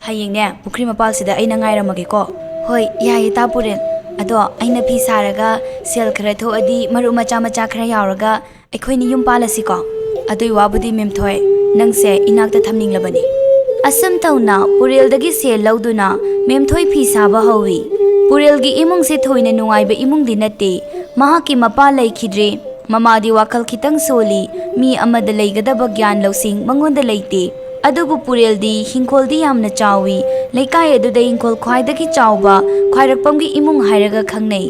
ꯍꯌꯦꯡꯅꯦ, ꯄꯨꯈ꯭ꯔꯤ ꯃꯄꯥꯜꯁꯤꯗ ꯑꯩꯅ ꯉꯥꯏꯔꯝꯃꯒꯦꯀꯣ?" "ꯍꯣꯏ, ꯌꯥꯏꯌꯦ ꯇꯥ ꯄꯨꯔꯦꯜ꯫ ꯑꯗꯣ ꯑꯩꯅ ꯐꯤ ꯁꯥꯔꯒ ꯁꯦꯜ ꯈꯔ ꯊꯣꯛꯑꯗꯤ ꯃꯔꯨꯞ ꯃꯆꯥ ꯃꯆꯥ ꯈꯔ ꯌꯥꯎꯔꯒ ꯑꯩꯈꯣꯏꯅꯤ ꯌꯨꯝ ꯄꯥꯜꯂꯁꯤꯀꯣ? ꯑꯗꯨꯏ ꯋꯥꯕꯨꯗꯤ ꯃꯦꯝꯊꯣꯏ, ꯅꯪꯁꯦ ꯏꯅꯥꯛꯇ ꯊꯝꯅꯤꯡꯂꯕꯅꯤ꯫" ꯑꯁꯨꯝ ꯇꯧꯅ ꯄꯨꯔꯦꯜꯗꯒꯤ ꯁꯦꯜ ꯂꯧꯗꯨꯅ ꯃꯦꯝꯊꯣꯏ ꯐꯤ ꯁꯥꯕ ꯍꯧꯏ꯫ ꯄꯨꯔꯦꯜꯒꯤ ꯏꯃꯨꯡꯁꯦ ꯊꯣꯏꯅ ꯅꯨꯡꯉꯥꯏꯕ ꯏꯃꯨꯡꯗꯤ ꯅꯠꯇꯦ꯫ ꯃꯍꯥꯛꯀꯤ ꯃꯄꯥ ꯂꯩꯈꯤꯗ꯭ꯔꯦ꯫ ꯃꯃꯥꯗꯤ ꯋꯥꯈꯜ ꯈꯤꯇꯪ ꯁꯣꯜꯂꯤ꯫ ꯃꯤ ꯑꯃꯗ ꯂꯩꯒꯗꯕ ꯒ꯭ꯌꯥꯟ ꯂꯧꯁꯤꯡ ꯃꯉꯣꯟꯗ ꯂꯩꯇꯦ꯫ ꯑꯗꯨꯕꯨ ꯄꯨꯔꯦꯜꯗꯤ ꯍꯤꯡꯈꯣꯜꯗꯤ ꯌꯥꯝꯅ ꯆꯥꯎꯏ꯫ ꯂꯩꯀꯥꯏ ꯑꯗꯨꯗ ꯍꯤꯡꯈꯣꯜ ꯈ꯭ꯋꯥꯏꯗꯒꯤ ꯆꯥꯎꯕ ꯈ꯭ꯋꯥꯏꯔꯥꯛꯄꯝꯒꯤ ꯏꯃꯨꯡ ꯍꯥꯏꯔꯒ ꯈꯪꯅꯩ꯫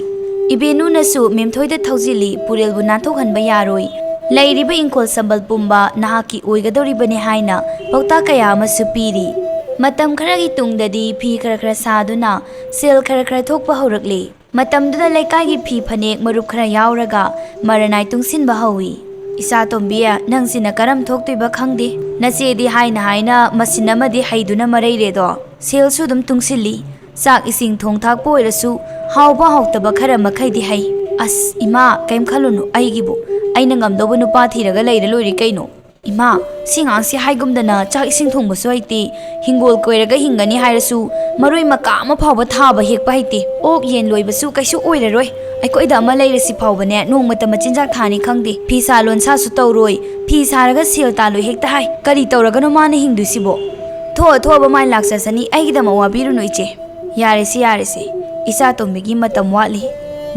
ꯏꯕꯦꯅꯨꯅꯁꯨ ꯃꯦꯝꯊꯣꯏꯗ ꯊꯧꯖꯤꯜꯂꯤ, ꯄꯨꯔꯦꯜꯕꯨ ꯅꯥꯟꯊꯣꯛꯍꯟꯕ ꯌꯥꯔꯣꯏ꯫ ꯂꯩꯔꯤꯕ ꯏꯪꯈꯣꯜ ꯁꯝꯕꯜ ꯄꯨꯝꯕ ꯅꯍꯥꯛꯀꯤ ꯑꯣꯏꯒꯗꯧꯔꯤꯕꯅꯤ ꯍꯥꯏꯅ ꯄꯥꯎꯇꯥꯛ ꯀꯌꯥ ꯑꯃꯁꯨ ꯄꯤꯔꯤ꯫ ꯃꯇꯝ ꯈꯔꯒꯤ ꯇꯨꯡꯗꯗꯤ ꯐꯤ ꯈꯔ ꯈꯔ ꯁꯥꯗꯨꯅ ꯁꯦꯜ ꯈꯔ ꯈꯔ ꯊꯣꯛꯄ ꯍꯧꯔꯛꯂꯤ꯫ ꯃꯇꯝꯗꯨꯗ ꯂꯩꯀꯥꯏꯒꯤ ꯐꯤ ꯐꯅꯦꯛ ꯃꯔꯨꯞ ꯈꯔ ꯌꯥꯎꯔꯒ ꯃꯔꯅꯥꯏ ꯇꯨꯡꯁꯤꯟꯕ ꯍꯧꯏ꯫ "ꯏꯆꯥ ꯇꯣꯝꯕꯤ, ꯅꯪꯁꯤꯅ ꯀꯔꯝ ꯊꯣꯛꯇꯣꯏꯕ ꯈꯪꯗꯦ꯫ ꯅꯆꯦꯗꯤ ꯍꯥꯏꯅ ꯍꯥꯏꯅ ꯃꯁꯤꯟ ꯑꯃꯗꯤ ꯍꯩꯗꯨꯅ ꯃꯔꯩꯔꯦꯗꯣ꯫ ꯁꯦꯜꯁꯨ ꯑꯗꯨꯝ ꯇꯨꯡꯁꯤꯜꯂꯤ꯫ ꯆꯥꯛ ꯏꯁꯤꯡ ꯊꯣꯡ ꯊꯥꯛꯄ ꯑꯣꯏꯔꯁꯨ ꯍꯥꯎꯕ ꯍꯥꯎꯇꯕ ꯈꯔ ꯃꯈꯩꯗꯤ ꯍꯩ꯫" "ꯑꯁ ꯏꯃꯥ, ꯀꯩꯝ ꯈꯜꯂꯨꯅꯨ, ꯑꯩꯒꯤꯕꯨ ꯑꯩꯅ ꯉꯝꯗꯧꯕ ꯅꯨꯄꯥ ꯊꯤꯔꯒ ꯂꯩꯔ ꯂꯣꯏꯔꯦ ꯀꯩꯅꯣ꯫" "ꯏꯃꯥ, ꯁꯤ ꯉꯥꯡꯁꯤ ꯍꯥꯏꯒꯨꯝꯗꯅ ꯆꯥꯛ ꯏꯁꯤꯡ ꯊꯣꯡꯕꯁꯨ ꯍꯩꯇꯦ, ꯍꯤꯡꯒꯣꯜ ꯀꯣꯏꯔꯒ ꯍꯤꯡꯒꯅꯤ ꯍꯥꯏꯔꯁꯨ ꯃꯔꯣꯏ ꯃꯀꯥ ꯑꯃ ꯐꯥꯎꯕ ꯊꯥꯕ ꯍꯦꯛꯄ ꯍꯩꯇꯦ, ꯑꯣꯛ ꯌꯦꯟ ꯂꯣꯏꯕꯁꯨ ꯀꯩꯁꯨ ꯑꯣꯏꯔꯔꯣꯏ꯫ ꯑꯩꯈꯣꯏꯗ ꯑꯃ ꯂꯩꯔꯁꯤ ꯐꯥꯎꯕꯅꯦ ꯅꯣꯡꯃꯇ ꯃꯆꯤꯟꯖꯥꯛ ꯊꯥꯅꯤ ꯈꯪꯗꯦ꯫ ꯐꯤ ꯁꯥ ꯂꯣꯟꯁꯥꯁꯨ ꯇꯧꯔꯣꯏ, ꯐꯤ ꯁꯥꯔꯒ ꯁꯦꯜ ꯇꯥꯜꯂꯣꯏ ꯍꯦꯛꯇ ꯍꯥꯏ꯫ ꯀꯔꯤ ꯇꯧꯔꯒꯅꯣ ꯃꯥꯅ ꯍꯤꯡꯗꯣꯏꯁꯤꯕꯣ?" "ꯊꯣꯛꯑ ꯊꯣꯛꯑꯕ ꯃꯥꯏ ꯂꯥꯛꯆꯁꯅꯤ, ꯑꯩꯒꯤꯗꯃꯛ ꯋꯥꯕꯤꯔꯨꯅꯨ ꯏꯆꯦ꯫" "ꯌꯥꯔꯦꯁꯦ ꯌꯥꯔꯦꯁꯦ, ꯏꯆꯥ ꯇꯣꯝꯕꯤꯒꯤ ꯃꯇꯝ ꯋꯥꯠꯂꯤ꯫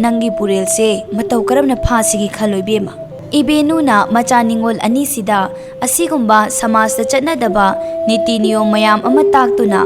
ꯅꯪꯒꯤ ꯄꯨꯔꯦꯜꯁꯦ ꯃꯇꯧ ꯀꯔꯝꯅ ꯐꯥꯁꯤꯒꯦ ꯈꯜꯂꯣ ꯏꯕꯦꯝꯃ꯫ ꯏꯕꯦꯅꯨꯅ ꯃꯆꯥ ꯅꯤꯉꯣꯜ ꯑꯅꯤꯁꯤꯗ ꯑꯁꯤꯒꯨꯝꯕ ꯁꯃꯥꯖꯇ ꯆꯠꯅꯗꯕ ꯅꯤꯇꯤ ꯅꯤꯌꯣꯝ ꯃꯌꯥꯝ ꯑꯃ ꯇꯥꯛꯇꯨꯅ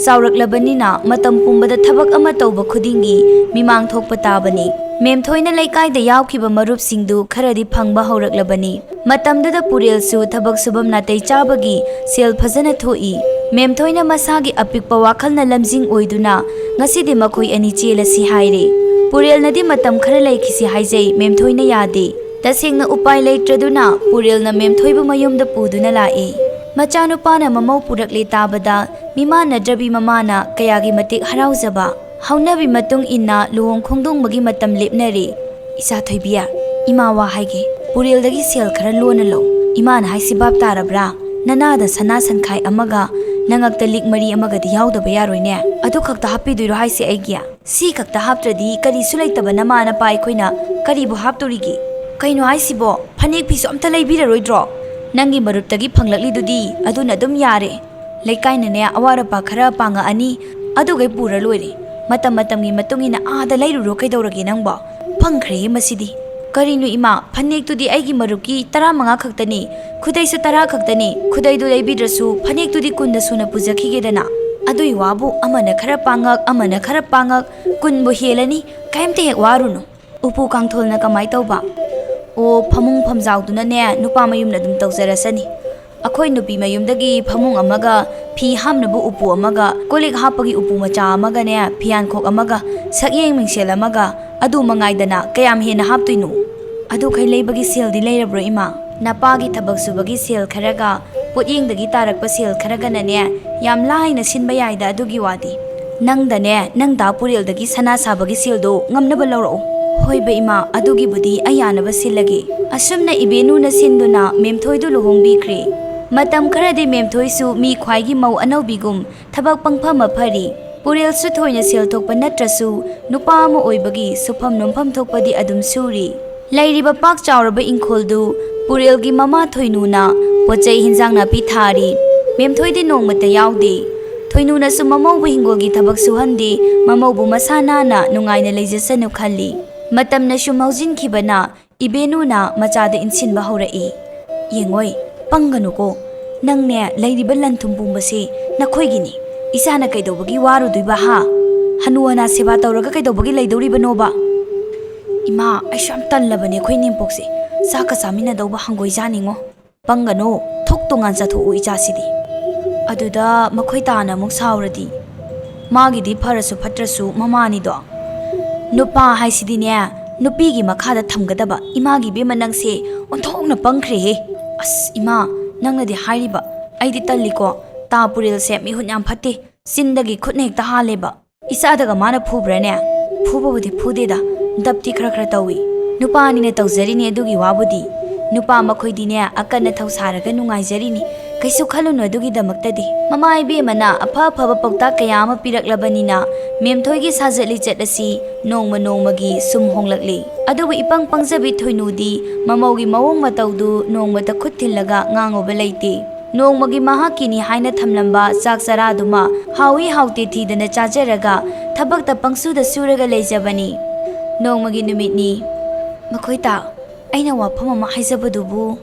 ꯆꯥꯎꯔꯛꯂꯕꯅꯤꯅ, ꯃꯇꯝ ꯄꯨꯝꯕꯗ ꯊꯕꯛ ꯑꯃ ꯇꯧꯕ ꯈꯨꯗꯤꯡꯒꯤ ꯃꯤꯃꯥꯡ ꯊꯣꯛꯄ ꯇꯥꯕꯅꯤ꯫ ꯃꯦꯝꯊꯣꯏꯅ ꯂꯩꯀꯥꯏꯗ ꯌꯥꯎꯈꯤꯕ ꯃꯔꯨꯞꯁꯤꯡꯗꯨ ꯈꯔꯗꯤ ꯐꯪꯕ ꯍꯧꯔꯛꯂꯕꯅꯤ꯫ ꯃꯇꯝꯗꯨꯗ ꯄꯨꯔꯦꯜꯁꯨ ꯊꯕꯛ ꯁꯨꯐꯝ ꯅꯥꯇꯩ ꯆꯥꯕꯒꯤ ꯁꯦꯜ ꯐꯖꯅ ꯊꯣꯛꯏ꯫ ꯃꯦꯝꯊꯣꯏꯅ ꯃꯁꯥꯒꯤ ꯑꯄꯤꯛꯄ ꯋꯥꯈꯜꯅ ꯂꯝꯖꯤꯡ ꯑꯣꯏꯗꯨꯅ ꯉꯁꯤꯗꯤ ꯃꯈꯣꯏ ꯑꯅꯤ ꯆꯦꯜꯂꯁꯤ ꯍꯥꯏꯔꯦ꯫ ꯄꯨꯔꯦꯜꯅꯗꯤ ꯃꯇꯝ ꯈꯔ ꯂꯩꯈꯤꯁꯤ ꯍꯥꯏꯖꯩ, ꯃꯦꯝꯊꯣꯏꯅ ꯌꯥꯗꯦ꯫ ꯇꯁꯦꯡꯅ ꯎꯄꯥꯏ ꯂꯩꯇ꯭ꯔꯗꯨꯅ ꯄꯨꯔꯦꯜꯅ ꯃꯦꯝꯊꯣꯏꯕꯨ ꯃꯌꯨꯝꯗ ꯄꯨꯗꯨꯅ ꯂꯥꯛꯏ꯫ ꯃꯆꯥꯅꯨꯄꯥꯅ ꯃꯃꯧ ꯄꯨꯔꯛꯂꯦ ꯇꯥꯕꯗ ꯃꯤꯃꯥꯟꯅꯗ꯭ꯔꯕꯤ ꯃꯃꯥꯅ ꯀꯌꯥꯒꯤ ꯃꯇꯤꯛ ꯍꯔꯥꯎꯖꯕ꯫ ꯍꯧꯅꯕꯤ ꯃꯇꯨꯡ ꯏꯟꯅ ꯂꯨꯍꯣꯡ ꯈꯣꯡꯗꯣꯡꯕꯒꯤ ꯃꯇꯝ ꯂꯦꯞꯅꯔꯦ꯫ "ꯏꯆꯥ ꯊꯣꯏꯕꯤ, ꯏꯃꯥ ꯋꯥ ꯍꯥꯏꯒꯦ, ꯄꯨꯔꯦꯜꯗꯒꯤ ꯁꯦꯜ ꯈꯔ ꯂꯣꯟꯅ ꯂꯧ꯫ ꯏꯃꯥꯅ ꯍꯥꯏꯁꯤ ꯚꯥꯞ ꯇꯥꯔꯕ꯭ꯔꯥ? ꯅꯅꯥꯗ ꯁꯅꯥ ꯁꯟꯈꯥꯏ ꯑꯃꯒ ꯅꯉꯛꯇ ꯂꯤꯛ ꯃꯔꯤ ꯑꯃꯒꯗꯤ ꯌꯥꯎꯗꯕ ꯌꯥꯔꯣꯏꯅꯦ꯫ ꯑꯗꯨ ꯈꯛꯇ ꯍꯥꯞꯄꯤꯗꯣꯏꯔꯣ ꯍꯥꯏꯁꯦ ꯑꯩꯒꯤ? ꯁꯤ ꯈꯛꯇ ꯍꯥꯞꯇ꯭ꯔꯗꯤ ꯀꯔꯤꯁꯨ ꯂꯩꯇꯕ ꯅꯃꯥ ꯅꯄꯥ ꯑꯩꯈꯣꯏꯅ ꯀꯔꯤꯕꯨ ꯍꯥꯞꯇꯣꯔꯤꯒꯦ?" "ꯀꯩꯅꯣ ꯍꯥꯏꯁꯤꯕꯣ? ꯐꯅꯦꯛ ꯐꯤꯁꯨ ꯑꯝꯇ ꯂꯩꯕꯤꯔꯔꯣꯏꯗ꯭ꯔꯣ? ꯅꯪꯒꯤ ꯃꯔꯨꯞꯇꯒꯤ ꯐꯪꯂꯛꯂꯤꯗꯨꯗꯤ ꯑꯗꯨꯅ ꯑꯗꯨꯝ ꯌꯥꯔꯦ꯫ ꯂꯩꯀꯥꯏꯅꯅꯦ ꯑꯋꯥꯠ ꯑꯄꯥ ꯈꯔ ꯄꯥꯡꯉꯛꯑꯅꯤ, ꯑꯗꯨꯒꯩ ꯄꯨꯔ ꯂꯣꯏꯔꯦ꯫ ꯃꯇꯝ ꯃꯇꯝꯒꯤ ꯃꯇꯨꯡ ꯏꯟꯅ ꯑꯥꯗ ꯂꯩꯔꯨꯔꯣ ꯀꯩꯗꯧꯔꯒꯦ ꯅꯪꯕꯣ?" ꯐꯪꯈ꯭ꯔꯦꯍꯦ ꯃꯁꯤꯗꯤ꯫ "ꯀꯔꯤꯅꯣ ꯏꯃꯥ, ꯐꯅꯦꯛꯇꯨꯗꯤ ꯑꯩꯒꯤ ꯃꯔꯨꯞꯀꯤ ꯇꯔꯥꯃꯉꯥ ꯈꯛꯇꯅꯤ, ꯈꯨꯗꯩꯁꯨ ꯇꯔꯥ ꯈꯛꯇꯅꯤ, ꯈꯨꯗꯩꯗꯨ ꯂꯩꯕꯤꯗ꯭ꯔꯁꯨ ꯐꯅꯦꯛꯇꯨꯗꯤ ꯀꯨꯟꯗ ꯁꯨꯅ ꯄꯨꯖꯈꯤꯒꯦꯗꯅ꯫ ꯑꯗꯨꯏ ꯋꯥꯕꯨ ꯑꯃꯅ ꯈꯔ ꯄꯥꯡꯉꯛ, ꯑꯃꯅ ꯈꯔ ꯄꯥꯡꯉꯛ, ꯀꯨꯟꯕꯨ ꯍꯦꯜꯂꯅꯤ, ꯀꯩꯝꯇ ꯍꯦꯛ ꯋꯥꯔꯨꯅꯨ꯫ ꯎꯄꯨ ꯀꯥꯡꯊꯣꯜꯅ ꯀꯃꯥꯏ ꯇꯧꯕ?" "ꯑꯣ, ꯐꯃꯨꯡ ꯐꯝꯖꯥꯎꯗꯨꯅꯅꯦ ꯅꯨꯄꯥ ꯃꯌꯨꯝꯅ ꯑꯗꯨꯝ ꯇꯧꯖꯔꯁꯅꯤ꯫ ꯑꯩꯈꯣꯏ ꯅꯨꯄꯤ ꯃꯌꯨꯝꯗꯒꯤ ꯐꯃꯨꯡ ꯑꯃꯒ, ꯐꯤ ꯍꯥꯞꯅꯕ ꯎꯄꯨ ꯑꯃꯒ, ꯀꯣꯜ ꯂꯤꯛ ꯍꯥꯞꯄꯒꯤ ꯎꯄꯨ ꯃꯆꯥ ꯑꯃꯒꯅꯦ, ꯐꯤꯌꯥꯟꯈꯣꯛ ꯑꯃꯒ, ꯁꯛꯌꯦꯡ ꯃꯤꯡꯁꯦꯜ ꯑꯃꯒ, ꯑꯗꯨ ꯃꯉꯥꯏꯗꯅ ꯀꯌꯥꯝ ꯍꯦꯟꯅ ꯍꯥꯞꯇꯣꯏꯅꯣ?" "ꯑꯗꯨꯈꯩ ꯂꯩꯕꯒꯤ ꯁꯦꯜꯗꯤ ꯂꯩꯔꯕ꯭ꯔꯣ ꯏꯃꯥ?" "ꯅꯄꯥꯒꯤ ꯊꯕꯛ ꯁꯨꯕꯒꯤ ꯁꯦꯜ ꯈꯔꯒ, ꯄꯣꯠꯌꯦꯡꯗꯒꯤ ꯇꯥꯔꯛꯄ ꯁꯦꯜ ꯈꯔꯒꯅꯅꯦ ꯌꯥꯝ ꯂꯥꯏꯅ ꯁꯤꯟꯕ ꯌꯥꯏꯗ ꯑꯗꯨꯒꯤ ꯋꯥꯗꯤ꯫ ꯅꯪꯗꯅꯦ ꯅꯪ ꯗꯥ ꯄꯨꯔꯦꯜꯗꯒꯤ ꯁꯅꯥ ꯁꯥꯕꯒꯤ ꯁꯦꯜꯗꯣ ꯉꯝꯅꯕ ꯂꯧꯔꯛꯑꯣ꯫" "ꯍꯣꯏꯕ ꯏꯃꯥ, ꯑꯗꯨꯒꯤꯕꯨꯗꯤ ꯑꯩ ꯌꯥꯅꯕ ꯁꯤꯜꯂꯒꯦ꯫" ꯑꯁꯨꯝꯅ ꯏꯕꯦꯅꯨꯅ ꯁꯤꯟꯗꯨꯅ ꯃꯦꯝꯊꯣꯏꯗꯨ ꯂꯨꯍꯣꯡꯕꯤꯈ꯭ꯔꯦ꯫ ꯃꯇꯝ ꯈꯔꯗꯤ ꯃꯦꯝꯊꯣꯏꯁꯨ ꯃꯤ ꯈ꯭ꯋꯥꯏꯒꯤ ꯃꯧ ꯑꯅꯧꯕꯤꯒꯨꯝ ꯊꯕꯛ ꯄꯪꯐ ꯃꯐꯔꯤ꯫ ꯄꯨꯔꯦꯜꯁꯨ ꯊꯣꯏꯅ ꯁꯦꯜ ꯊꯣꯛꯄ ꯅꯠꯇ꯭ꯔꯁꯨ ꯅꯨꯄꯥ ꯑꯃ ꯑꯣꯏꯕꯒꯤ ꯁꯨꯐꯝ ꯅꯣꯝꯐꯝ ꯊꯣꯛꯄꯗꯤ ꯑꯗꯨꯝ ꯁꯨꯔꯤ꯫ ꯂꯩꯔꯤꯕ ꯄꯥꯛ ꯆꯥꯎꯔꯕ ꯏꯪꯈꯣꯜꯗꯨ ꯄꯨꯔꯦꯜꯒꯤ ꯃꯃꯥ ꯊꯣꯏꯅꯨꯅ ꯄꯣꯠꯆꯩ ꯍꯤꯟꯖꯥꯡ ꯅꯥꯄꯤ ꯊꯥꯔꯤ꯫ ꯃꯦꯝꯊꯣꯏꯗꯤ ꯅꯣꯡꯃꯇ ꯌꯥꯎꯗꯦ꯫ ꯊꯣꯏꯅꯨꯅꯁꯨ ꯃꯃꯧꯕꯨ ꯍꯤꯡꯒꯣꯜꯒꯤ ꯊꯕꯛ ꯁꯨꯍꯟꯗꯦ, ꯃꯃꯧꯕꯨ ꯃꯁꯥ ꯅꯥꯟꯅ ꯅꯨꯡꯉꯥꯏꯅ ꯂꯩꯖꯁꯅꯨ ꯈꯜꯂꯤ꯫ ꯃꯇꯝꯅ ꯁꯨꯝ ꯍꯧꯖꯤꯟꯈꯤꯕꯅ ꯏꯕꯦꯅꯨꯅ ꯃꯆꯥꯗ ꯏꯟꯁꯤꯟꯕ ꯍꯧꯔꯛꯏ꯫ "ꯌꯦꯡꯉꯣꯏ, ꯄꯪꯒꯅꯨꯀꯣ꯫ ꯅꯪꯅꯦ, ꯂꯩꯔꯤꯕ ꯂꯟ ꯊꯨꯝ ꯄꯨꯝꯕꯁꯤ ꯅꯈꯣꯏꯒꯤꯅꯤ꯫ ꯏꯆꯥꯅ ꯀꯩꯗꯧꯕꯒꯤ ꯋꯥꯔꯨꯗꯣꯏꯕ, ꯍꯥ? ꯍꯅꯨ ꯍꯅꯥ ꯁꯦꯕꯥ ꯇꯧꯔꯒ ꯀꯩꯗꯧꯕꯒꯤ ꯂꯩꯗꯧꯔꯤꯕꯅꯣꯕ?" "ꯏꯃꯥ, ꯑꯩꯁꯨ ꯌꯥꯝ ꯇꯜꯂꯕꯅꯦ ꯑꯩꯈꯣꯏ ꯏꯅꯦꯝꯄꯣꯛꯁꯦ꯫ ꯆꯥꯛꯀ ꯆꯥꯃꯤꯟꯅꯗꯧꯕ ꯍꯪꯒꯣꯏꯖꯥꯅꯤꯡꯉꯣ꯫ ꯄꯪꯒꯅꯨ, ꯊꯣꯛ ꯇꯣꯉꯥꯟ ꯆꯠꯊꯣꯛꯎ ꯏꯆꯥꯁꯤꯗꯤ꯫" ꯑꯗꯨꯗ ꯃꯈꯣꯏ ꯇꯥꯅ ꯑꯃꯨꯛ ꯁꯥꯎꯔꯗꯤ? ꯃꯥꯒꯤꯗꯤ ꯐꯔꯁꯨ ꯐꯠꯇ꯭ꯔꯁꯨ ꯃꯃꯥꯅꯤꯗꯣ꯫ ꯅꯨꯄꯥ ꯍꯥꯏꯁꯤꯗꯤꯅꯦ, ꯅꯨꯄꯤꯒꯤ ꯃꯈꯥꯗ ꯊꯝꯒꯗꯕ꯫ ꯏꯃꯥꯒꯤ ꯏꯕꯦꯝꯃ, ꯅꯪꯁꯦ ꯑꯣꯟꯊꯣꯛꯅ ꯄꯪꯈ꯭ꯔꯦꯍꯦ꯫ ꯑꯁ ꯏꯃꯥ, ꯅꯪꯅꯗꯤ ꯍꯥꯏꯔꯤꯕ, ꯑꯩꯗꯤ ꯇꯜꯂꯤꯀꯣ꯫ ꯇꯥ ꯄꯨꯔꯦꯜꯁꯦ ꯃꯤꯍꯨꯠ ꯌꯥꯝ ꯐꯠꯇꯦ, ꯆꯤꯟꯗꯒꯤ ꯈꯨꯠꯅ ꯍꯦꯛꯇ ꯍꯥꯜꯂꯦꯕ꯫ ꯏꯆꯥꯗꯒ ꯃꯥꯅ ꯐꯨꯕ꯭ꯔꯥꯅꯦ? ꯐꯨꯕꯕꯨꯗꯤ ꯐꯨꯗꯦꯗ, ꯗꯞꯇꯤ ꯈꯔ ꯈꯔ ꯇꯧꯏ꯫ ꯅꯨꯄꯥꯅꯤꯅ ꯇꯧꯖꯔꯤꯅꯤ ꯑꯗꯨꯒꯤ ꯋꯥꯕꯨꯗꯤ꯫ ꯅꯨꯄꯥ ꯃꯈꯣꯏꯗꯤꯅꯦ, ꯑꯀꯟ ꯑꯊꯧ ꯁꯥꯔꯒ ꯅꯨꯡꯉꯥꯏꯖꯔꯤꯅꯤ꯫ ꯀꯩꯁꯨ ꯈꯜꯂꯨꯅꯨ ꯑꯗꯨꯒꯤꯗꯃꯛꯇꯗꯤ꯫ ꯃꯃꯥ ꯏꯕꯦꯝꯃꯅ ꯑꯐ ꯑꯐꯕ ꯄꯥꯎꯇꯥꯛ ꯀꯌꯥ ꯑꯃ ꯄꯤꯔꯛꯂꯕꯅꯤꯅ ꯃꯦꯝꯊꯣꯏꯒꯤ ꯁꯥꯖꯠ ꯂꯤꯆꯠ ꯑꯁꯤ ꯅꯣꯡꯃ ꯅꯣꯡꯃꯒꯤ ꯁꯨꯝ ꯍꯣꯡꯂꯛꯂꯤ꯫ ꯑꯗꯨꯕꯨ ꯏꯄꯪ ꯄꯪꯖꯕꯤ ꯊꯣꯏꯅꯨꯗꯤ ꯃꯃꯧꯒꯤ ꯃꯑꯣꯡ ꯃꯇꯧꯗꯨ ꯅꯣꯡꯃꯇ ꯈꯨꯠ ꯊꯤꯜꯂꯒ ꯉꯥꯡꯉꯨꯕ ꯂꯩꯇꯦ꯫ ꯅꯣꯡꯃꯒꯤ ꯃꯍꯥꯛꯀꯤꯅꯤ ꯍꯥꯏꯅ ꯊꯝꯂꯝꯕ ꯆꯥꯛ ꯆꯔꯥꯗꯨꯃ ꯍꯥꯎꯏ ꯍꯥꯎꯇꯦ ꯊꯤꯗꯅ ꯆꯥꯖꯔꯒ ꯊꯕꯛꯇ ꯄꯪꯁꯨꯗ ꯁꯨꯔꯒ ꯂꯩꯖꯕꯅꯤ꯫ ꯅꯣꯡꯃꯒꯤ ꯅꯨꯃꯤꯠꯅꯤ꯫ "ꯃꯈꯣꯏ ꯇꯥ, ꯑꯩꯅ ꯋꯥꯐꯝ ꯑꯃ ꯍꯥꯏꯖꯕꯗꯨꯕꯨ?"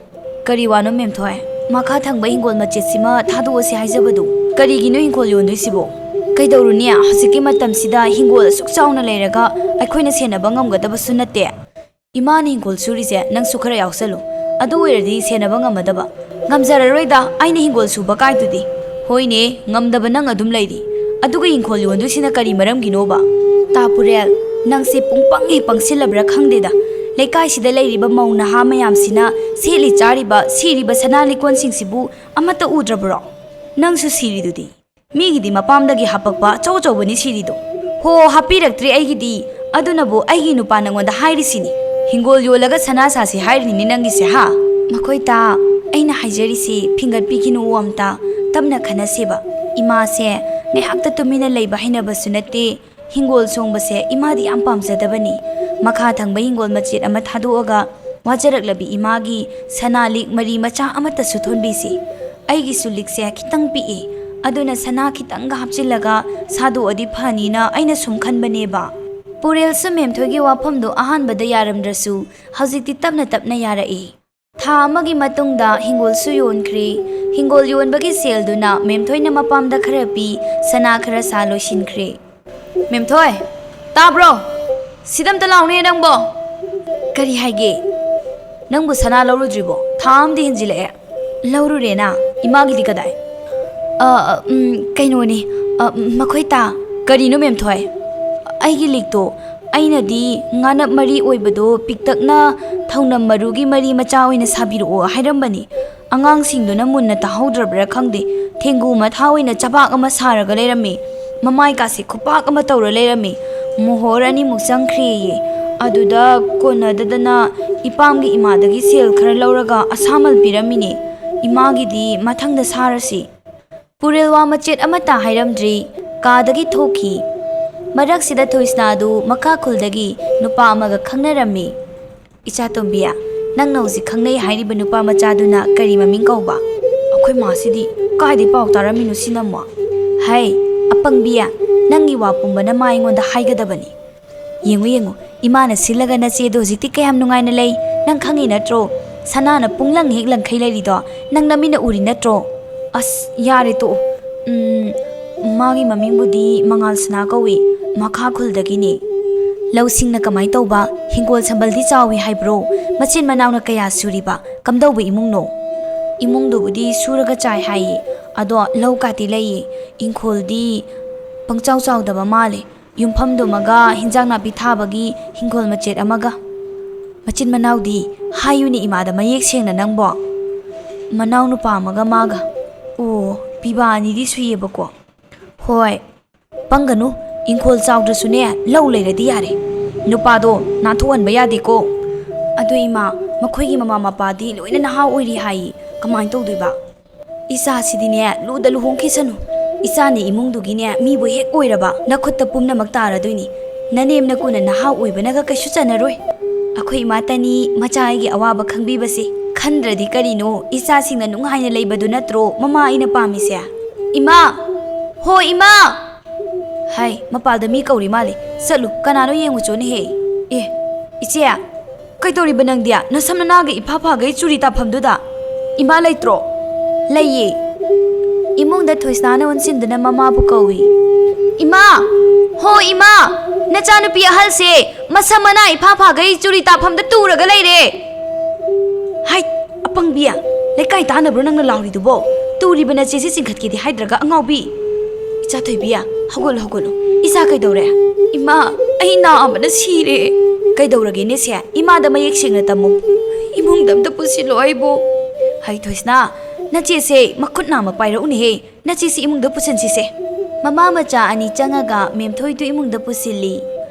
"ꯀꯔꯤ ꯋꯥꯅꯣ ꯃꯦꯝꯊꯣꯏ? ꯃꯈꯥ ꯊꯪꯕ ꯍꯤꯡꯒꯣꯜ ꯃꯆꯦꯠꯁꯤꯃ ꯊꯥꯗꯣꯛꯑꯁꯤ ꯍꯥꯏꯖꯕꯗꯨ?" "ꯀꯔꯤꯒꯤꯅꯣ ꯍꯤꯡꯒꯣꯜ ꯌꯣꯟꯗꯣꯏꯁꯤꯕꯣ? ꯀꯩꯗꯧꯔꯨꯅꯤ? ꯍꯧꯖꯤꯛꯀꯤ ꯃꯇꯝꯁꯤꯗ ꯍꯤꯡꯒꯣꯜ ꯑꯁꯨꯛ ꯆꯥꯎꯅ ꯂꯩꯔꯒ ꯑꯩꯈꯣꯏꯅ ꯁꯦꯟꯅꯕ ꯉꯝꯒꯗꯕꯁꯨ ꯅꯠꯇꯦ꯫ ꯏꯃꯥꯅ ꯍꯤꯡꯒꯣꯜ ꯁꯨꯔꯤꯁꯦ ꯅꯪꯁꯨ ꯈꯔ ꯌꯥꯎꯁꯜꯂꯨ, ꯑꯗꯨ ꯑꯣꯏꯔꯗꯤ ꯁꯦꯟꯅꯕ ꯉꯝꯃꯗꯕ꯫" "ꯉꯝꯖꯔꯔꯣꯏꯗ, ꯑꯩꯅ ꯍꯤꯡꯒꯣꯜ ꯁꯨꯕ ꯀꯥꯏꯗꯨꯗꯤ?" "ꯍꯣꯏꯅꯦ, ꯉꯝꯗꯕ ꯅꯪ ꯑꯗꯨꯝ ꯂꯩꯔꯤ, ꯑꯗꯨꯒ ꯍꯤꯡꯒꯣꯜ ꯌꯣꯟꯗꯣꯏꯁꯤꯅ ꯀꯔꯤ ꯃꯔꯝꯒꯤꯅꯣꯕ?" "ꯇꯥ ꯄꯨꯔꯦꯜ, ꯅꯪꯁꯦ ꯄꯨꯡꯄꯪ ꯍꯦꯛ ꯄꯪꯁꯤꯜꯂꯕ꯭ꯔꯥ ꯈꯪꯗꯦꯗ꯫ ꯂꯩꯀꯥꯏꯁꯤꯗ ꯂꯩꯔꯤꯕ ꯃꯧ ꯅꯍꯥ ꯃꯌꯥꯝꯁꯤꯅ ꯁꯦꯠꯂꯤ ꯆꯥꯔꯤꯕ, ꯁꯤꯔꯤꯕ ꯁꯅꯥ ꯂꯤꯛꯀꯣꯟꯁꯤꯡꯁꯤꯕꯨ ꯑꯃꯠꯇ ꯎꯗ꯭ꯔꯕ꯭ꯔꯣ? ꯅꯪꯁꯨ ꯁꯤꯔꯤꯗꯨꯗꯤ꯫ ꯃꯤꯒꯤꯗꯤ ꯃꯄꯥꯝꯗꯒꯤ ꯍꯥꯄꯛꯄ ꯑꯆꯧ ꯑꯆꯧꯕꯅꯤ ꯁꯤꯔꯤꯗꯣ꯫ ꯍꯣ, ꯍꯥꯞꯄꯤꯔꯛꯇ꯭ꯔꯦ ꯑꯩꯒꯤꯗꯤ꯫ ꯑꯗꯨꯅꯕꯨ ꯑꯩꯒꯤ ꯅꯨꯄꯥ ꯅꯪꯉꯣꯟꯗ ꯍꯥꯏꯔꯤꯁꯤꯅꯤ, ꯍꯤꯡꯒꯣꯜ ꯌꯣꯜꯂꯒ ꯁꯅꯥ ꯁꯥꯁꯤ ꯍꯥꯏꯔꯤꯅꯤꯅꯦ ꯅꯪꯒꯤꯁꯦ, ꯍꯥ?" "ꯃꯈꯣꯏ ꯇꯥ, ꯑꯩꯅ ꯍꯥꯏꯖꯔꯤꯁꯤ ꯐꯤꯡꯒꯠꯄꯤꯈꯤꯅꯨ ꯑꯝꯇ, ꯇꯞꯅ ꯈꯟꯅꯁꯦꯕ꯫ ꯏꯃꯥꯁꯦ ꯉꯥꯏꯍꯥꯛꯇ ꯇꯨꯃꯤꯟꯅ ꯂꯩꯕ ꯍꯩꯅꯕꯁꯨ ꯅꯠꯇꯦ꯫ ꯍꯤꯡꯒꯣꯜ ꯁꯣꯡꯕꯁꯦ ꯏꯃꯥꯗꯤ ꯌꯥꯝ ꯄꯥꯝꯖꯗꯕꯅꯤ꯫ ꯃꯈꯥ ꯊꯪꯕ ꯍꯤꯡꯒꯣꯜ ꯃꯆꯦꯠ ꯑꯃ ꯊꯥꯗꯣꯛꯑꯒ ꯋꯥꯖꯔꯛꯂꯕꯤ ꯏꯃꯥꯒꯤ ꯁꯅꯥ ꯂꯤꯛ ꯃꯔꯤ ꯃꯆꯥ ꯑꯃꯠꯇꯁꯨ ꯊꯣꯟꯕꯤꯁꯤ꯫ ꯑꯩꯒꯤꯁꯨ ꯂꯤꯛꯁꯦ ꯈꯤꯇꯪ ꯄꯤꯛꯏ, ꯑꯗꯨꯅ ꯁꯅꯥ ꯈꯤꯇꯪꯒ ꯍꯥꯞꯆꯤꯜꯂꯒ ꯁꯥꯗꯣꯛꯑꯗꯤ ꯐꯅꯤꯅ ꯑꯩꯅ ꯁꯨꯝ ꯈꯟꯕꯅꯦꯕ꯫" ꯄꯨꯔꯦꯜꯁꯨ ꯃꯦꯝꯊꯣꯏꯒꯤ ꯋꯥꯐꯝꯗꯨ ꯑꯍꯥꯟꯕꯗ ꯌꯥꯔꯝꯗ꯭ꯔꯁꯨ ꯍꯧꯖꯤꯛꯇꯤ ꯇꯞꯅ ꯇꯞꯅ ꯌꯥꯔꯛꯏ꯫ ꯊꯥ ꯑꯃꯒꯤ ꯃꯇꯨꯡꯗ ꯍꯤꯡꯒꯣꯜꯁꯨ ꯌꯣꯟꯈ꯭ꯔꯦ꯫ ꯍꯤꯡꯒꯣꯜ ꯌꯣꯟꯕꯒꯤ ꯁꯦꯜꯗꯨꯅ ꯃꯦꯝꯊꯣꯏꯅ ꯃꯄꯥꯝꯗ ꯈꯔ ꯄꯤ, ꯁꯅꯥ ꯈꯔ ꯁꯥ ꯂꯣꯏꯁꯤꯟꯈ꯭ꯔꯦ꯫ ꯃꯦꯝꯊꯣꯏ, ꯇꯥꯕ꯭ꯔꯣ? ꯁꯤꯗ ꯑꯝꯇ ꯂꯥꯎꯅꯦ ꯅꯪꯕꯣ꯫ ꯀꯔꯤ ꯍꯥꯏꯒꯦ? ꯅꯪꯕꯨ ꯁꯅꯥ ꯂꯧꯔꯨꯗ꯭ꯔꯤꯕꯣ? ꯊꯥ ꯑꯃꯗꯤ ꯍꯦꯟꯖꯤꯜꯂꯛꯑꯦ꯫ ꯂꯧꯔꯨꯔꯦꯅ꯫ ꯏꯃꯥꯒꯤꯗꯤ ꯀꯗꯥꯏ? ꯑ, ꯑ, ꯎꯝ, ꯀꯩꯅꯣꯅꯦ, ꯑ, ꯎꯝ, ꯃꯈꯣꯏ ꯇꯥ꯫ ꯀꯔꯤꯅꯣ ꯃꯦꯝꯊꯣꯏ? ꯑꯩꯒꯤ ꯂꯤꯛꯇꯣ, ꯑꯩꯅꯗꯤ ꯉꯥꯅꯞ ꯃꯔꯤ ꯑꯣꯏꯕꯗꯣ ꯄꯤꯛꯇꯛꯅ ꯊꯧꯅꯝ ꯃꯔꯨꯒꯤ ꯃꯔꯤ ꯃꯆꯥ ꯑꯣꯏꯅ ꯁꯥꯕꯤꯔꯛꯑꯣ ꯍꯥꯏꯔꯝꯕꯅꯤ꯫ ꯑꯉꯥꯡꯁꯤꯡꯗꯨꯅ ꯃꯨꯟꯅ ꯇꯥꯍꯧꯗ꯭ꯔꯕ꯭ꯔꯥ ꯈꯪꯗꯦ, ꯊꯦꯡꯒꯨ ꯃꯊꯥ ꯑꯣꯏꯅ ꯆꯕꯥꯛ ꯑꯃ ꯁꯥꯔꯒ ꯂꯩꯔꯝꯃꯤ꯫ ꯃꯃꯥꯏꯀꯥꯁꯦ ꯈꯨꯄꯥꯛ ꯑꯃ ꯇꯧꯔ ꯂꯩꯔꯝꯃꯤ꯫ ꯃꯣꯍꯣꯔ ꯑꯅꯤꯃꯨꯛ ꯆꯪꯈ꯭ꯔꯦꯌꯦ꯫ ꯑꯗꯨꯗ ꯀꯣꯟꯅꯗꯗꯅ ꯏꯄꯥꯝꯒꯤ ꯏꯃꯥꯗꯒꯤ ꯁꯦꯜ ꯈꯔ ꯂꯧꯔꯒ ꯑꯁꯥꯃꯜ ꯄꯤꯔꯝꯃꯤꯅꯦ꯫ ꯏꯃꯥꯒꯤꯗꯤ ꯃꯊꯪꯗ ꯁꯥꯔꯁꯤ꯫ ꯄꯨꯔꯦꯜ ꯋꯥ ꯃꯆꯦꯠ ꯑꯃꯠꯇ ꯍꯥꯏꯔꯝꯗ꯭ꯔꯤ꯫ ꯀꯥꯗꯒꯤ ꯊꯣꯛꯈꯤ꯫ ꯃꯔꯛꯁꯤꯗ ꯊꯣꯏꯁꯅꯥꯗꯨ ꯃꯈꯥ ꯈꯨꯜꯗꯒꯤ ꯅꯨꯄꯥ ꯑꯃꯒ ꯈꯪꯅꯔꯝꯃꯤ꯫ "ꯏꯆꯥ ꯇꯣꯝꯕꯤ, ꯅꯪꯅ ꯍꯧꯖꯤꯛ ꯈꯪꯅꯩ ꯍꯥꯏꯔꯤꯕ ꯅꯨꯄꯥ ꯃꯆꯥꯗꯨꯅ ꯀꯔꯤ ꯃꯃꯤꯡ ꯀꯧꯕ?" ꯑꯩꯈꯣꯏ ꯃꯥꯁꯤꯗꯤ ꯀꯥꯏꯗꯩ ꯄꯥꯎ ꯇꯥꯔꯝꯃꯤꯅꯣ ꯁꯤꯅ ꯑꯃꯨꯛ? "ꯍꯩ, ꯑꯄꯪꯕꯤ, ꯅꯪꯒꯤ ꯋꯥ ꯄꯨꯝꯕꯅ ꯃꯥ ꯑꯩꯉꯣꯟꯗ ꯍꯥꯏꯒꯗꯕꯅꯤ꯫ ꯌꯦꯡꯉꯨ, ꯌꯦꯡꯉꯨ, ꯏꯃꯥꯅ ꯁꯤꯜꯂꯒ ꯅꯆꯦꯗꯣ ꯍꯧꯖꯤꯛꯇꯤ ꯀꯌꯥꯝ ꯅꯨꯡꯉꯥꯏꯅ ꯂꯩ꯫ ꯅꯪ ꯈꯪꯉꯤ ꯅꯠꯇ꯭ꯔꯣ? ꯁꯅꯥꯅ ꯄꯨꯡꯂꯪ ꯍꯦꯛ ꯂꯪꯈꯩ ꯂꯩꯔꯤꯗꯣ ꯅꯪ ꯅꯃꯤꯠꯅ ꯎꯔꯤ ꯅꯠꯇ꯭ꯔꯣ?" "ꯑꯁ, ꯌꯥꯔꯦ ꯇꯣꯛꯑꯣ꯫ ꯎꯝ, ꯃꯥꯒꯤ ꯃꯃꯤꯡꯕꯨꯗꯤ ꯃꯉꯥꯜ ꯁꯅꯥ ꯀꯧꯏ, ꯃꯈꯥ ꯈꯨꯜꯗꯒꯤꯅꯤ꯫ ꯂꯧꯁꯤꯡꯅ ꯀꯃꯥꯏ ꯇꯧꯕ? ꯍꯤꯡꯒꯣꯜ ꯁꯝꯕꯜꯗꯤ ꯆꯥꯎꯏ ꯍꯥꯏꯕ꯭ꯔꯣ? ꯃꯆꯤꯟ ꯃꯅꯥꯎꯅ ꯀꯌꯥ ꯁꯨꯔꯤꯕ? ꯀꯝꯗꯧꯕ ꯏꯃꯨꯡꯅꯣ?" "ꯏꯃꯨꯡꯗꯨꯕꯨꯗꯤ ꯁꯨꯔꯒ ꯆꯥꯏ ꯍꯥꯏꯌꯦ, ꯑꯗꯣ ꯂꯧ ꯀꯥꯇꯤ ꯂꯩꯌꯦ, ꯏꯪꯈꯣꯜꯗꯤ ꯄꯪꯆꯥꯎ ꯆꯥꯎꯗꯕ ꯃꯥꯜꯂꯦ꯫ ꯌꯨꯝꯐꯝꯗꯨꯃꯒ ꯍꯤꯟꯖꯥꯡ ꯅꯥꯄꯤ ꯊꯥꯕꯒꯤ ꯍꯤꯡꯒꯣꯜ ꯃꯆꯦꯠ ꯑꯃꯒ꯫" "ꯃꯆꯤꯟ ꯃꯅꯥꯎꯗꯤ? ꯍꯥꯏꯌꯨꯅꯦ ꯏꯃꯥꯗ ꯃꯌꯦꯛ ꯁꯦꯡꯅ ꯅꯪꯕꯣ?" "ꯃꯅꯥꯎ ꯅꯨꯄꯥ ꯑꯃꯒ ꯃꯥꯒ꯫" "ꯑꯣ, ꯄꯤꯕꯥ ꯑꯅꯤꯗꯤ ꯁꯨꯏꯌꯦꯕꯀꯣ?" "ꯍꯣꯏ꯫ ꯄꯪꯒꯅꯨ, ꯏꯪꯈꯣꯜ ꯆꯥꯎꯗ꯭ꯔꯁꯨꯅꯦ, ꯂꯧ ꯂꯩꯔꯗꯤ ꯌꯥꯔꯦ꯫ ꯅꯨꯄꯥꯗꯣ ꯅꯥꯟꯊꯣꯛꯍꯟꯕ ꯌꯥꯗꯦꯀꯣ꯫" "ꯑꯗꯨ ꯏꯃꯥ, ꯃꯈꯣꯏꯒꯤ ꯃꯃꯥ ꯃꯄꯥꯗꯤ ꯂꯣꯏꯅ ꯅꯍꯥ ꯑꯣꯏꯔꯤ ꯍꯥꯏꯌꯦ, ꯀꯃꯥꯏꯅ ꯇꯧꯗꯣꯏꯕ?" "ꯏꯆꯥꯁꯤꯗꯤꯅꯦ, ꯂꯨꯗ ꯂꯨꯍꯣꯡꯈꯤꯁꯅꯨ꯫ ꯏꯆꯥꯅ ꯏꯃꯨꯡꯗꯨꯒꯤꯅꯦ, ꯃꯤꯕꯨ ꯍꯦꯛ ꯑꯣꯏꯔꯕ, ꯅꯈꯨꯠꯇ ꯄꯨꯝꯅꯃꯛ ꯇꯥꯔꯗꯣꯏꯅꯤ꯫ ꯅꯅꯦꯝ ꯅꯀꯨꯅ ꯅꯍꯥ ꯑꯣꯏꯕꯅꯒ ꯀꯩꯁꯨ ꯆꯟꯅꯔꯣꯏ꯫ ꯑꯩꯈꯣꯏ ꯏꯃꯥꯇꯅꯤ ꯃꯆꯥ ꯑꯩꯒꯤ ꯑꯋꯥꯕ ꯈꯪꯕꯤꯕꯁꯦ꯫ ꯈꯟꯗ꯭ꯔꯗꯤ ꯀꯔꯤꯅꯣ, ꯏꯆꯥꯁꯤꯡꯅ ꯅꯨꯡꯉꯥꯏꯅ ꯂꯩꯕꯗꯨ ꯅꯠꯇ꯭ꯔꯣ ꯃꯃꯥ ꯑꯩꯅ ꯄꯥꯝꯃꯤꯁꯦ?" "ꯏꯃꯥ! ꯍꯣ ꯏꯃꯥ!" ꯍꯥꯏ, ꯃꯄꯥꯜꯗ ꯃꯤ ꯀꯧꯔꯤ ꯃꯥꯜꯂꯤ꯫ ꯆꯠꯂꯨ, ꯀꯅꯥꯅꯣ ꯌꯦꯡꯉꯨ ꯆꯣꯅꯦꯍꯦ꯫ ꯑꯦ, ꯏꯆꯦ, ꯀꯩꯗꯧꯔꯤꯕ ꯅꯪꯗꯤ? ꯅꯁꯝ ꯅꯅꯥꯒ ꯏꯐꯥ ꯐꯥꯒꯩ ꯆꯨꯔꯤ ꯇꯥꯐꯝꯗꯨꯗ꯫ ꯏꯃꯥ ꯂꯩꯇ꯭ꯔꯣ? ꯂꯩꯌꯦ꯫ ꯏꯃꯨꯡꯗ ꯊꯣꯏꯁꯅꯥꯅ ꯑꯣꯟꯁꯤꯟꯗꯨꯅ ꯃꯃꯥꯕꯨ ꯀꯧꯏ꯫ ꯏꯃꯥ! ꯍꯣ ꯏꯃꯥ! ꯅꯆꯥꯅꯨꯄꯤ ꯑꯍꯜꯁꯦ ꯃꯁꯝ ꯃꯅꯥ ꯏꯐꯥ ꯐꯥꯒꯩ ꯆꯨꯔꯤ ꯇꯥꯐꯝꯗ ꯇꯨꯔꯒ ꯂꯩꯔꯦ꯫ ꯍꯥꯏ, ꯑꯄꯪꯕꯤ, ꯂꯩꯀꯥꯏ ꯇꯥꯅꯕ꯭ꯔꯣ ꯅꯪꯅ ꯂꯥꯎꯔꯤꯗꯨꯕꯣ? ꯇꯨꯔꯤꯕ ꯅꯆꯦꯁꯤ ꯆꯤꯡꯈꯠꯀꯦꯗꯤ ꯍꯥꯏꯗ꯭ꯔꯒ, ꯑꯉꯥꯎꯕꯤ꯫ ꯏꯆꯥ ꯊꯣꯏꯕꯤ, ꯍꯧꯒꯠꯂꯣ, ꯍꯧꯒꯠꯂꯣ꯫ ꯏꯆꯥ ꯀꯩꯗꯧꯔꯦ? ꯏꯃꯥ, ꯑꯩ ꯅꯥꯕꯅ ꯁꯤꯔꯦ꯫ ꯀꯩꯗꯧꯔꯒꯦꯅꯦ ꯁꯦ? ꯏꯃꯥꯗ ꯃꯌꯦꯛ ꯁꯦꯡꯅ ꯇꯝꯃꯨ꯫ ꯏꯃꯨꯡꯗ ꯑꯝꯇ ꯄꯨꯁꯤꯜꯂꯣ ꯑꯩꯕꯨ꯫ ꯍꯩ ꯊꯣꯏꯁꯅꯥ, ꯅꯆꯦꯁꯦ ꯃꯈꯨꯠ ꯅꯥꯝꯃ ꯄꯥꯏꯔꯛꯎꯅꯦꯍꯦ꯫ ꯅꯆꯦꯁꯤ ꯏꯃꯨꯡꯗ ꯄꯨꯁꯤꯟꯁꯤꯁꯦ꯫ ꯃꯃꯥ ꯃꯆꯥ ꯑꯅꯤ ꯆꯪꯉꯒ ꯃꯦꯝꯊꯣꯏꯗꯨ ꯏꯃꯨꯡꯗ ꯄꯨꯁꯤꯜꯂꯤ꯫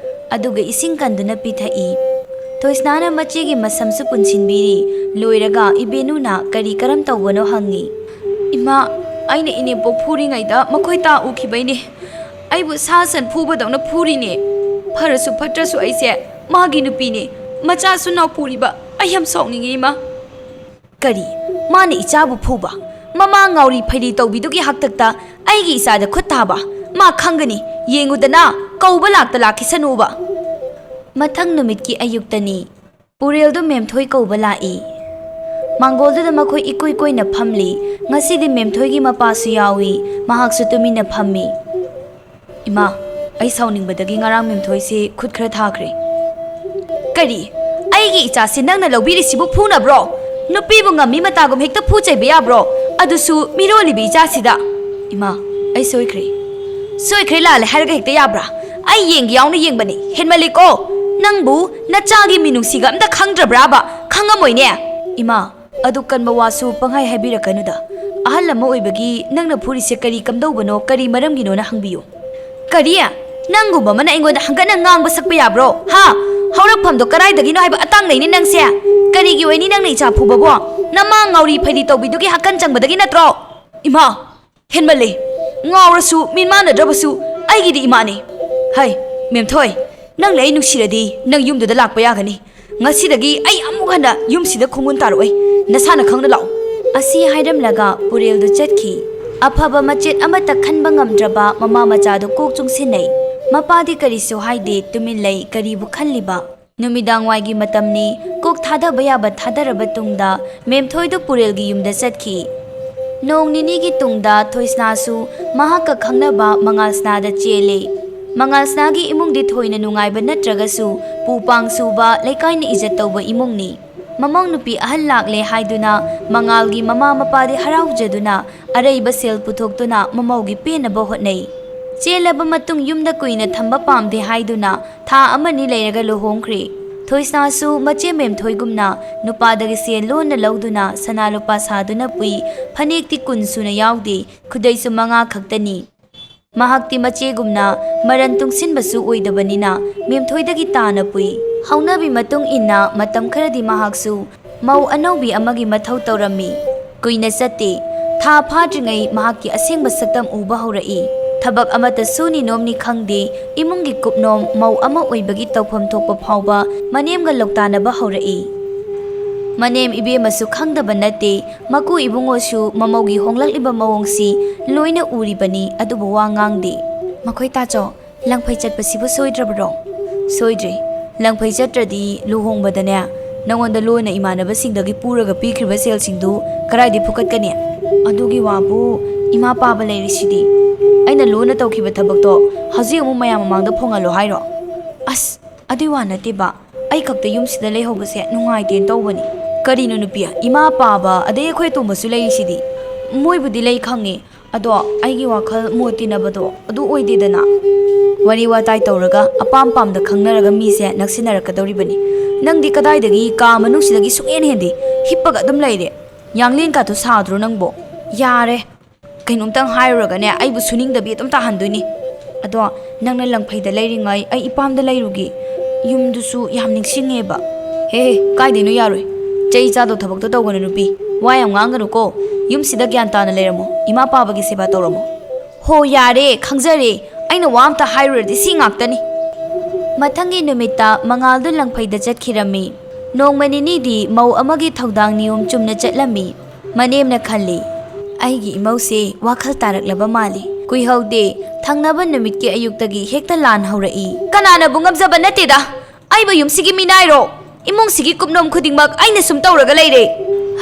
ꯑꯗꯨꯒ ꯏꯁꯤꯡ ꯀꯟꯗꯨꯅ ꯄꯤꯊꯛꯏ꯫ ꯊꯣꯏꯁꯅꯥꯅ ꯃꯆꯦꯒꯤ ꯃꯁꯝꯁꯨ ꯄꯨꯟꯁꯤꯟꯕꯤꯔꯤ꯫ ꯂꯣꯏꯔꯒ ꯏꯕꯦꯅꯨꯅ ꯀꯔꯤ ꯀꯔꯝ ꯇꯧꯕꯅꯣ ꯍꯪꯉꯤ꯫ ꯏꯃꯥ, ꯑꯩꯅ ꯏꯅꯦꯝꯄꯣꯛ ꯐꯨꯔꯤꯉꯩꯗ ꯃꯈꯣꯏ ꯇꯥ ꯎꯈꯤꯕꯩꯅꯦ꯫ ꯑꯩꯕꯨ ꯁꯥ ꯁꯟ ꯐꯨꯕꯗꯧꯅ ꯐꯨꯔꯤꯅꯦ꯫ ꯐꯔꯁꯨ ꯐꯠꯇ꯭ꯔꯁꯨ ꯑꯩꯁꯦ ꯃꯥꯒꯤ ꯅꯨꯄꯤꯅꯦ꯫ ꯃꯆꯥꯁꯨ ꯅꯥꯎ ꯄꯨꯔꯤꯕ꯫ ꯑꯩ ꯌꯥꯝ ꯁꯥꯎꯅꯤꯡꯉꯤ, ꯏꯃꯥ꯫ ꯀꯔꯤ? ꯃꯥꯅ ꯏꯆꯥꯕꯨ ꯐꯨꯕ? ꯃꯃꯥ ꯉꯥꯎꯔꯤ ꯐꯩꯔꯤ ꯇꯧꯕꯤꯗꯨꯒꯤ ꯍꯥꯛꯇꯛꯇ ꯑꯩꯒꯤ ꯏꯆꯥꯗ ꯈꯨꯠ ꯊꯥꯕ? ꯃꯥ ꯈꯪꯒꯅꯤ, ꯌꯦꯡꯉꯨꯗꯅ, ꯀꯧꯕ ꯂꯥꯛꯇ ꯂꯥꯛꯈꯤꯁꯅꯨꯕ꯫ ꯃꯊꯪ ꯅꯨꯃꯤꯠꯀꯤ ꯑꯌꯨꯛꯇꯅꯤ꯫ ꯄꯨꯔꯦꯜꯗꯨ ꯃꯦꯝꯊꯣꯏ ꯀꯧꯕ ꯂꯥꯛꯏ꯫ ꯃꯥꯡꯒꯣꯜꯗꯨꯗ ꯃꯈꯣꯏ ꯏꯀꯣꯏ ꯀꯣꯏꯅ ꯐꯝꯂꯤ꯫ ꯉꯁꯤꯗꯤ ꯃꯦꯝꯊꯣꯏꯒꯤ ꯃꯄꯥꯁꯨ ꯌꯥꯎꯏ, ꯃꯍꯥꯛꯁꯨ ꯇꯨꯃꯤꯟꯅ ꯐꯝꯃꯤ꯫ ꯏꯃꯥ, ꯑꯩ ꯁꯥꯎꯅꯤꯡꯕꯗꯒꯤ ꯉꯔꯥꯡ ꯃꯦꯝꯊꯣꯏꯁꯤ ꯈꯨꯠ ꯈꯔ ꯊꯥꯈ꯭ꯔꯦ꯫ ꯀꯔꯤ? ꯑꯩꯒꯤ ꯏꯆꯥꯁꯤ ꯅꯪꯅ ꯂꯧꯕꯤꯔꯤꯁꯤꯕꯨ ꯐꯨꯅꯕ꯭ꯔꯣ? ꯅꯨꯄꯤꯕꯨ ꯉꯝꯃꯤ ꯃꯇꯥꯒꯨꯝ ꯍꯦꯛꯇ ꯐꯨ ꯆꯩꯕ ꯌꯥꯕ꯭ꯔꯣ? ꯑꯗꯨꯁꯨ ꯃꯤꯔꯣꯜꯂꯤꯕꯤ ꯏꯆꯥꯁꯤꯗ꯫ ꯏꯃꯥ, ꯑꯩ ꯁꯣꯏꯈ꯭ꯔꯦ꯫ ꯁꯣꯏꯈ꯭ꯔꯦ ꯂꯥꯜꯂꯦ ꯍꯥꯏꯔꯒ ꯍꯦꯛꯇ ꯌꯥꯕ꯭ꯔꯥ? ꯑꯩ ꯌꯦꯡꯒꯦ ꯌꯥꯎꯅ ꯌꯦꯡꯕꯅꯤ꯫ ꯍꯦꯟꯃꯜꯂꯤꯀꯣ꯫ ꯅꯪꯕꯨ ꯅꯆꯥꯒꯤ ꯃꯤꯅꯨꯡꯁꯤꯒ ꯑꯝꯇ ꯈꯪꯗ꯭ꯔꯕ꯭ꯔꯥꯕ? ꯈꯪꯉꯝꯃꯣꯏꯅꯦ꯫ ꯏꯃꯥ, ꯑꯗꯨ ꯀꯟꯕ ꯋꯥꯁꯨ ꯄꯪꯍꯥꯏ ꯍꯥꯏꯕꯤꯔꯛꯀꯅꯨꯗ꯫ ꯑꯍꯜ ꯑꯃ ꯑꯣꯏꯕꯒꯤ ꯅꯪꯅ ꯐꯨꯔꯤꯁꯦ ꯀꯔꯤ ꯀꯝꯗꯧꯕꯅꯣ, ꯀꯔꯤ ꯃꯔꯝꯒꯤꯅꯣꯅ ꯍꯪꯕꯤꯌꯨ꯫ ꯀꯔꯤ? ꯅꯪꯒꯨꯝꯕ ꯑꯃꯅ ꯑꯩꯉꯣꯟꯗ ꯍꯪꯒꯠꯅ ꯉꯥꯡꯕ ꯁꯛꯄ ꯌꯥꯕ꯭ꯔꯣ? ꯍꯥ? ꯍꯧꯔꯛꯐꯝꯗꯣ ꯀꯗꯥꯏꯗꯒꯤꯅꯣ ꯍꯥꯏꯕ ꯑꯇꯥꯡꯅꯩꯅꯦ ꯅꯪꯁꯦ꯫ ꯀꯔꯤꯒꯤ ꯑꯣꯏꯅꯤ ꯅꯪꯅ ꯏꯆꯥ ꯐꯨꯕꯕꯣ? ꯅꯃꯥ ꯉꯥꯎꯔꯤ ꯐꯩꯔꯤ ꯇꯧꯕꯤꯗꯨꯒꯤ ꯍꯥꯀꯟ ꯆꯪꯕꯗꯒꯤ ꯅꯠꯇ꯭ꯔꯣ? ꯏꯃꯥ, ꯍꯦꯟꯃꯜꯂꯦ꯫ ꯉꯥꯎꯔꯁꯨ, ꯃꯤꯠꯃꯥꯟꯅꯗ꯭ꯔꯕꯁꯨ ꯑꯩꯒꯤꯗꯤ ꯏꯃꯥꯅꯤ꯫ ꯍꯩ, ꯃꯦꯝꯊꯣꯏ, ꯅꯪꯅ ꯑꯩ ꯅꯨꯡꯁꯤꯔꯗꯤ ꯅꯪ ꯌꯨꯝꯗꯨꯗ ꯂꯥꯛꯄ ꯌꯥꯒꯅꯤ꯫ ꯉꯁꯤꯗꯒꯤ ꯑꯩ ꯑꯃꯨꯛ ꯍꯟꯅ ꯌꯨꯝꯁꯤꯗ ꯈꯣꯡꯒꯨꯟ ꯇꯥꯔꯛꯑꯣꯏ꯫ ꯅꯁꯥꯅ ꯈꯪꯅ ꯂꯥꯛꯑꯣ꯫ ꯑꯁꯤ ꯍꯥꯏꯔꯝꯂꯒ ꯄꯨꯔꯦꯜꯗꯨ ꯆꯠꯈꯤ꯫ ꯑꯐꯕ ꯃꯆꯦꯠ ꯑꯃꯠꯇ ꯈꯟꯕ ꯉꯝꯗ꯭ꯔꯕ ꯃꯃꯥ ꯃꯆꯥꯗꯨ ꯀꯣꯛ ꯆꯨꯡꯁꯤꯟꯅꯩ꯫ ꯃꯄꯥꯗꯤ ꯀꯔꯤꯁꯨ ꯍꯥꯏꯗꯦ, ꯇꯨꯃꯤꯟ ꯂꯩ, ꯀꯔꯤꯕꯨ ꯈꯜꯂꯤꯕ? ꯅꯨꯃꯤꯗꯥꯡꯋꯥꯏꯒꯤ ꯃꯇꯝꯅꯤ, ꯀꯣꯛ ꯊꯥꯗꯕ ꯌꯥꯕ ꯊꯥꯗꯔꯕ ꯇꯨꯡꯗ ꯃꯦꯝꯊꯣꯏꯗꯨ ꯄꯨꯔꯦꯜꯒꯤ ꯌꯨꯝꯗ ꯆꯠꯈꯤ꯫ ꯅꯣꯡ ꯅꯤꯅꯤꯒꯤ ꯇꯨꯡꯗ ꯊꯣꯏꯁꯅꯥꯁꯨ ꯃꯍꯥꯛꯀ ꯈꯪꯅꯕ ꯃꯉꯥꯜꯁꯅꯥꯗ ꯆꯦꯜꯂꯦ꯫ ꯃꯉꯥꯜꯁꯅꯥꯒꯤ ꯏꯃꯨꯡꯗꯤ ꯊꯣꯏꯅ ꯅꯨꯡꯉꯥꯏꯕ ꯅꯠꯇ꯭ꯔꯒꯁꯨ ꯄꯨ ꯄꯥꯡ ꯁꯨꯕ, ꯂꯩꯀꯥꯏꯅ ꯏꯖꯠ ꯇꯧꯕ ꯏꯃꯨꯡꯅꯤ꯫ ꯃꯃꯧ ꯅꯨꯄꯤ ꯑꯍꯜ ꯂꯥꯛꯂꯦ ꯍꯥꯏꯗꯨꯅ ꯃꯉꯥꯜꯒꯤ ꯃꯃꯥ ꯃꯄꯥꯗꯤ ꯍꯔꯥꯎꯖꯗꯨꯅ ꯑꯔꯩꯕ ꯁꯦꯜ ꯄꯨꯊꯣꯛꯇꯨꯅ ꯃꯃꯧꯒꯤ ꯄꯦꯟꯅꯕ ꯍꯣꯠꯅꯩ꯫ ꯆꯦꯜꯂꯕ ꯃꯇꯨꯡ ꯌꯨꯝꯗ ꯀꯨꯏꯅ ꯊꯝꯕ ꯄꯥꯝꯗꯦ ꯍꯥꯏꯗꯨꯅ ꯊꯥ ꯑꯃꯅꯤ ꯂꯩꯔꯒ ꯂꯨꯍꯣꯡꯈ꯭ꯔꯦ꯫ ꯊꯣꯏꯁꯅꯥꯁꯨ ꯃꯆꯦ ꯃꯦꯝꯊꯣꯏꯒꯨꯝꯅ ꯅꯨꯄꯥꯗꯒꯤ ꯁꯦꯜ ꯂꯣꯟꯅ ꯂꯧꯗꯨꯅ ꯁꯅꯥ ꯂꯨꯄꯥ ꯁꯥꯗꯨꯅ ꯄꯨꯏ꯫ ꯐꯅꯦꯛꯇꯤ ꯀꯨꯟ ꯁꯨꯅ ꯌꯥꯎꯗꯦ, ꯈꯨꯗꯩꯁꯨ ꯃꯉꯥ ꯈꯛꯇꯅꯤ꯫ ꯃꯍꯥꯛꯇꯤ ꯃꯆꯦꯒꯨꯝꯅ ꯃꯔꯟ ꯇꯨꯡꯁꯤꯟꯕꯁꯨ ꯑꯣꯏꯗꯕꯅꯤꯅ ꯃꯦꯝꯊꯣꯏꯗꯒꯤ ꯇꯥꯅ ꯄꯨꯏ꯫ ꯍꯧꯅꯕꯤ ꯃꯇꯨꯡ ꯏꯟꯅ ꯃꯇꯝ ꯈꯔꯗꯤ ꯃꯍꯥꯛꯁꯨ ꯃꯧ ꯑꯅꯧꯕꯤ ꯑꯃꯒꯤ ꯃꯊꯧ ꯇꯧꯔꯝꯃꯤ꯫ ꯀꯨꯏꯅ ꯆꯠꯇꯦ꯫ ꯊꯥ ꯐꯥꯗ꯭ꯔꯤꯉꯩ ꯃꯍꯥꯛꯀꯤ ꯑꯁꯦꯡꯕ ꯁꯛꯇꯝ ꯎꯕ ꯍꯧꯔꯛꯏ꯫ ꯊꯕꯛ ꯑꯃꯠꯇ ꯁꯨꯅꯤ ꯅꯣꯝꯅꯤ ꯈꯪꯗꯦ, ꯏꯃꯨꯡꯒꯤ ꯀꯨꯞꯅꯣꯝ ꯃꯧ ꯑꯃ ꯑꯣꯏꯕꯒꯤ ꯇꯧꯐꯝ ꯊꯣꯛꯄ ꯐꯥꯎꯕ ꯃꯅꯦꯝꯒ ꯂꯧꯇꯥꯅꯕ ꯍꯧꯔꯛꯏ꯫ ꯃꯅꯦꯝ ꯏꯕꯦꯝꯃꯁꯨ ꯈꯪꯗꯕ ꯅꯠꯇꯦ, ꯃꯀꯨ ꯏꯕꯨꯡꯉꯣꯁꯨ ꯃꯃꯧꯒꯤ ꯍꯣꯡꯂꯛꯂꯤꯕ ꯃꯑꯣꯡꯁꯤ ꯂꯣꯏꯅ ꯎꯔꯤꯕꯅꯤ, ꯑꯗꯨꯕꯨ ꯋꯥ ꯉꯥꯡꯗꯦ꯫ ꯃꯈꯣꯏ ꯇꯥꯆꯧ, ꯂꯪꯐꯩ ꯆꯠꯄꯁꯤꯕꯨ ꯁꯣꯏꯗ꯭ꯔꯕ꯭ꯔꯣ? ꯁꯣꯏꯗ꯭ꯔꯦ꯫ ꯂꯪꯐꯩ ꯆꯠꯇ꯭ꯔꯗꯤ ꯂꯨꯍꯣꯡꯕꯗꯅꯦ, ꯅꯉꯣꯟꯗ ꯂꯣꯟꯅ ꯏꯃꯥꯟꯅꯕꯁꯤꯡꯗꯒꯤ ꯄꯨꯔꯒ ꯄꯤꯈ꯭ꯔꯤꯕ ꯁꯦꯜꯁꯤꯡꯗꯨ ꯀꯗꯥꯏꯗꯩ ꯐꯨꯀꯠꯀꯅꯤ? ꯑꯗꯨꯒꯤ ꯋꯥꯕꯨ ꯏꯃꯥ ꯄꯥꯕ ꯂꯩꯔꯤꯁꯤꯗꯤ꯫ ꯑꯩꯅ ꯂꯣꯟꯅ ꯇꯧꯈꯤꯕ ꯊꯕꯛꯇꯣ ꯍꯧꯖꯤꯛ ꯑꯃꯨꯛ ꯃꯌꯥꯝ ꯃꯃꯥꯡꯗ ꯐꯣꯡꯍꯜꯂꯣ ꯍꯥꯏꯔꯣ? ꯑꯁ, ꯑꯗꯨꯏ ꯋꯥ ꯅꯠꯇꯦꯕ꯫ ꯑꯩ ꯈꯛꯇ ꯌꯨꯝꯁꯤꯗ ꯂꯩꯍꯧꯕꯁꯦ ꯅꯨꯡꯉꯥꯏꯇꯦꯅ ꯇꯧꯕꯅꯤ꯫ ꯀꯔꯤꯅꯣ ꯅꯨꯄꯤ, ꯏꯃꯥ ꯄꯥꯕ, ꯑꯗꯩ ꯑꯩꯈꯣꯏ ꯑꯇꯣꯝꯕꯁꯨ ꯂꯩꯔꯤꯁꯤꯗꯤ꯫ ꯃꯣꯏꯕꯨꯗꯤ ꯂꯩ ꯈꯪꯉꯦ, ꯑꯗꯣ ꯑꯩꯒꯤ ꯋꯥꯈꯜ ꯃꯣꯠ ꯇꯤꯟꯅꯕꯗꯣ ꯑꯗꯨ ꯑꯣꯏꯗꯦꯗꯅ꯫ ꯋꯥꯔꯤ ꯋꯥꯇꯥꯏ ꯇꯧꯔꯒ ꯑꯄꯥꯝ ꯄꯥꯝꯗ ꯈꯪꯅꯔꯒ ꯃꯤꯁꯦ ꯅꯛꯁꯤꯟꯅꯔꯛꯀꯗꯧꯔꯤꯕꯅꯤ꯫ ꯅꯪꯗꯤ ꯀꯗꯥꯏꯗꯒꯤ ꯀꯥ ꯃꯅꯨꯡꯁꯤꯗꯒꯤ ꯁꯨꯡꯍꯦꯟ ꯍꯦꯟꯗꯦ, ꯍꯤꯞꯄꯒ ꯑꯗꯨꯝ ꯂꯩꯔꯦ꯫ ꯌꯥꯡꯂꯦꯟ ꯀꯥꯗꯨ ꯁꯥꯗ꯭ꯔꯣ ꯅꯪꯕꯣ? ꯌꯥꯔꯦ, ꯀꯩꯅꯣꯝꯇꯪ ꯍꯥꯏꯔꯨꯔꯒꯅꯦ ꯑꯩꯕꯨ ꯁꯨꯅꯤꯡꯗꯕꯤ ꯑꯗꯨꯝ ꯇꯥꯍꯟꯗꯣꯏꯅꯤ꯫ ꯑꯗꯣ ꯅꯪꯅ ꯂꯪꯐꯩꯗ ꯂꯩꯔꯤꯉꯩ ꯑꯩ ꯏꯄꯥꯝꯗ ꯂꯩꯔꯨꯒꯦ꯫ ꯌꯨꯝꯗꯨꯁꯨ ꯌꯥꯝ ꯅꯤꯡꯁꯤꯡꯉꯦꯕ꯫ ꯍꯦ, ꯀꯥꯏꯗꯩꯅꯣ, ꯌꯥꯔꯣꯏ꯫ ꯆꯩ ꯆꯥꯗꯧ ꯊꯕꯛꯇꯣ ꯇꯧꯒꯅꯨ ꯅꯨꯄꯤ꯫ ꯋꯥ ꯌꯥꯝ ꯉꯥꯡꯒꯅꯨꯀꯣ꯫ ꯌꯨꯝꯁꯤꯗ ꯒ꯭ꯌꯥꯟ ꯇꯥꯅ ꯂꯩꯔꯝꯃꯣ, ꯏꯃꯥ ꯄꯥꯕꯒꯤ ꯁꯦꯕꯥ ꯇꯧꯔꯝꯃꯣ꯫ ꯍꯣ, ꯌꯥꯔꯦ, ꯈꯪꯖꯔꯦ꯫ ꯑꯩꯅ ꯋꯥ ꯑꯝꯇ ꯍꯥꯏꯔꯨꯔꯗꯤ ꯁꯤ ꯉꯥꯛꯇꯅꯤ꯫ ꯃꯊꯪꯒꯤ ꯅꯨꯃꯤꯠꯇ ꯃꯉꯥꯜꯗꯨ ꯂꯪꯐꯩꯗ ꯆꯠꯈꯤꯔꯝꯃꯤ꯫ ꯅꯣꯡꯃ ꯅꯤꯅꯤꯗꯤ ꯃꯧ ꯑꯃꯒꯤ ꯊꯧꯗꯥꯡ ꯅꯤꯌꯣꯝ ꯆꯨꯝꯅ ꯆꯠꯂꯝꯃꯤ꯫ ꯃꯅꯦꯝꯅ ꯈꯜꯂꯤ, ꯑꯩꯒꯤ ꯏꯃꯧꯁꯦ ꯋꯥꯈꯜ ꯇꯥꯔꯛꯂꯕ ꯃꯥꯜꯂꯤ꯫ ꯀꯨꯏꯍꯧꯗꯦ, ꯊꯪꯅꯕ ꯅꯨꯃꯤꯠꯀꯤ ꯑꯌꯨꯛꯇꯒꯤ ꯍꯦꯛꯇ ꯂꯥꯟ ꯍꯧꯔꯛꯏ꯫ "ꯀꯅꯥꯅꯕꯨ ꯉꯝꯖꯕ ꯅꯠꯇꯦꯗ꯫ ꯑꯩꯕꯨ ꯌꯨꯝꯁꯤꯒꯤ ꯃꯤꯅꯥꯏꯔꯣ? ꯏꯃꯨꯡꯁꯤꯒꯤ ꯀꯨꯞꯅꯣꯝ ꯈꯨꯗꯤꯡꯃꯛ ꯑꯩꯅ ꯁꯨꯝ ꯇꯧꯔꯒ ꯂꯩꯔꯦ꯫"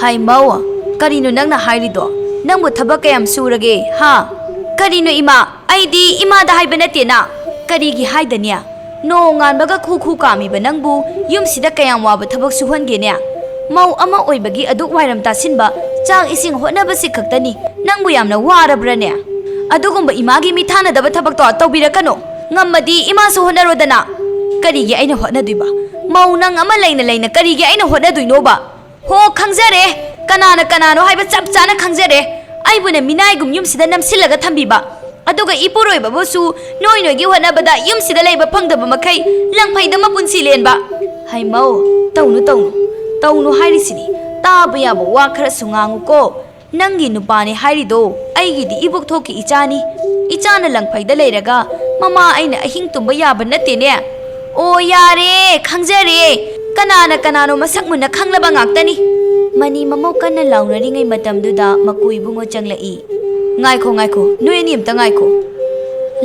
"ꯍꯥꯏ ꯃꯧ, ꯀꯔꯤꯅꯣ ꯅꯪꯅ ꯍꯥꯏꯔꯤꯗꯣ? ꯅꯪꯕꯨ ꯊꯕꯛ ꯀꯌꯥꯝ ꯁꯨꯔꯒꯦ, ꯍꯥ?" "ꯀꯔꯤꯅꯣ ꯏꯃꯥ? ꯑꯩꯗꯤ ꯏꯃꯥꯗ ꯍꯥꯏꯕ ꯅꯠꯇꯦꯅ꯫ ꯀꯔꯤꯒꯤ ꯍꯥꯏꯗꯅꯤ? ꯅꯣꯡꯉꯥꯟꯕꯒ ꯈꯨ ꯈꯨ ꯀꯥꯝꯃꯤꯕ ꯅꯪꯕꯨ ꯌꯨꯝꯁꯤꯗ ꯀꯌꯥꯝ ꯋꯥꯕ ꯊꯕꯛ ꯁꯨꯍꯟꯒꯦꯅꯦ? ꯃꯧ ꯑꯃ ꯑꯣꯏꯕꯒꯤ ꯑꯗꯨꯛ ꯋꯥꯏꯔꯝ ꯇꯥꯁꯤꯟꯕ, ꯆꯥꯛ ꯏꯁꯤꯡ ꯍꯣꯠꯅꯕꯁꯤ ꯈꯛꯇꯅꯤ꯫ ꯅꯪꯕꯨ ꯌꯥꯝꯅ ꯋꯥꯔꯕ꯭ꯔꯅꯦ? ꯑꯗꯨꯒꯨꯝꯕ ꯏꯃꯥꯒꯤ ꯃꯤꯊꯥꯅꯗꯕ ꯊꯕꯛꯇꯣ ꯇꯧꯕꯤꯔꯛꯀꯅꯨ꯫ ꯉꯝꯃꯗꯤ ꯏꯃꯥꯁꯨ ꯍꯣꯠꯅꯔꯣꯗꯅ꯫" "ꯀꯔꯤꯒꯤ ꯑꯩꯅ ꯍꯣꯠꯅꯗꯣꯏꯕ? ꯃꯧ ꯅꯪ ꯑꯃ ꯂꯩꯅ ꯂꯩꯅ ꯀꯔꯤꯒꯤ ꯑꯩꯅ ꯍꯣꯠꯅꯗꯣꯏꯅꯣꯕ?" "ꯍꯣ, ꯈꯪꯖꯔꯦ꯫ ꯀꯅꯥꯅ ꯀꯅꯥꯅꯣ ꯍꯥꯏꯕ ꯆꯞ ꯆꯥꯅ ꯈꯪꯖꯔꯦ꯫ ꯑꯩꯕꯨꯅ ꯃꯤꯅꯥꯏꯒꯨꯝ ꯌꯨꯝꯁꯤꯗ ꯅꯝꯁꯤꯜꯂꯒ ꯊꯝꯕꯤꯕ, ꯑꯗꯨꯒ ꯏꯄꯨꯔꯣꯏꯕꯕꯨꯁꯨ ꯅꯣꯏ ꯅꯣꯏꯒꯤ ꯍꯣꯠꯅꯕꯗ ꯌꯨꯝꯁꯤꯗ ꯂꯩꯕ ꯐꯪꯗꯕ ꯃꯈꯩ ꯂꯪꯐꯩꯗ ꯃꯄꯨꯟꯁꯤ ꯂꯦꯟꯕ꯫" "ꯍꯩꯃꯧ, ꯇꯧꯅꯨ, ꯇꯧꯅꯨ, ꯇꯧꯅꯨ ꯍꯥꯏꯔꯤꯁꯤꯅꯤ꯫ ꯇꯥꯕ ꯌꯥꯕ ꯋꯥ ꯈꯔꯁꯨ ꯉꯥꯡꯉꯨꯀꯣ꯫ ꯅꯪꯒꯤ ꯅꯨꯄꯥꯅꯦ ꯍꯥꯏꯔꯤꯗꯣ ꯑꯩꯒꯤꯗꯤ ꯏꯕꯣꯛꯊꯣꯛꯀꯤ ꯏꯆꯥꯅꯤ꯫ ꯏꯆꯥꯅ ꯂꯪꯐꯩꯗ ꯂꯩꯔꯒ ꯃꯃꯥ ꯑꯩꯅ ꯑꯍꯤꯡ ꯇꯨꯝꯕ ꯌꯥꯕ ꯅꯠꯇꯦꯅꯦ꯫" "ꯑꯣ, ꯌꯥꯔꯦ, ꯈꯪꯖꯔꯦ꯫ ꯀꯅꯥꯅ ꯀꯅꯥꯅꯣ ꯃꯁꯛ ꯃꯨꯟꯅ ꯈꯪꯂꯕ ꯉꯥꯛꯇꯅꯤ꯫" ꯃꯅꯤ ꯃꯃꯧ ꯀꯟꯅ ꯂꯥꯎꯅꯔꯤꯉꯩ ꯃꯇꯝꯗꯨꯗ ꯃꯀꯨ ꯏꯕꯨꯡꯉꯣ ꯆꯪꯂꯛꯏ꯫ "ꯉꯥꯏꯈꯣ, ꯉꯥꯏꯈꯣ, ꯅꯣꯏ ꯑꯅꯤ ꯑꯝꯇ ꯉꯥꯏꯈꯣ꯫"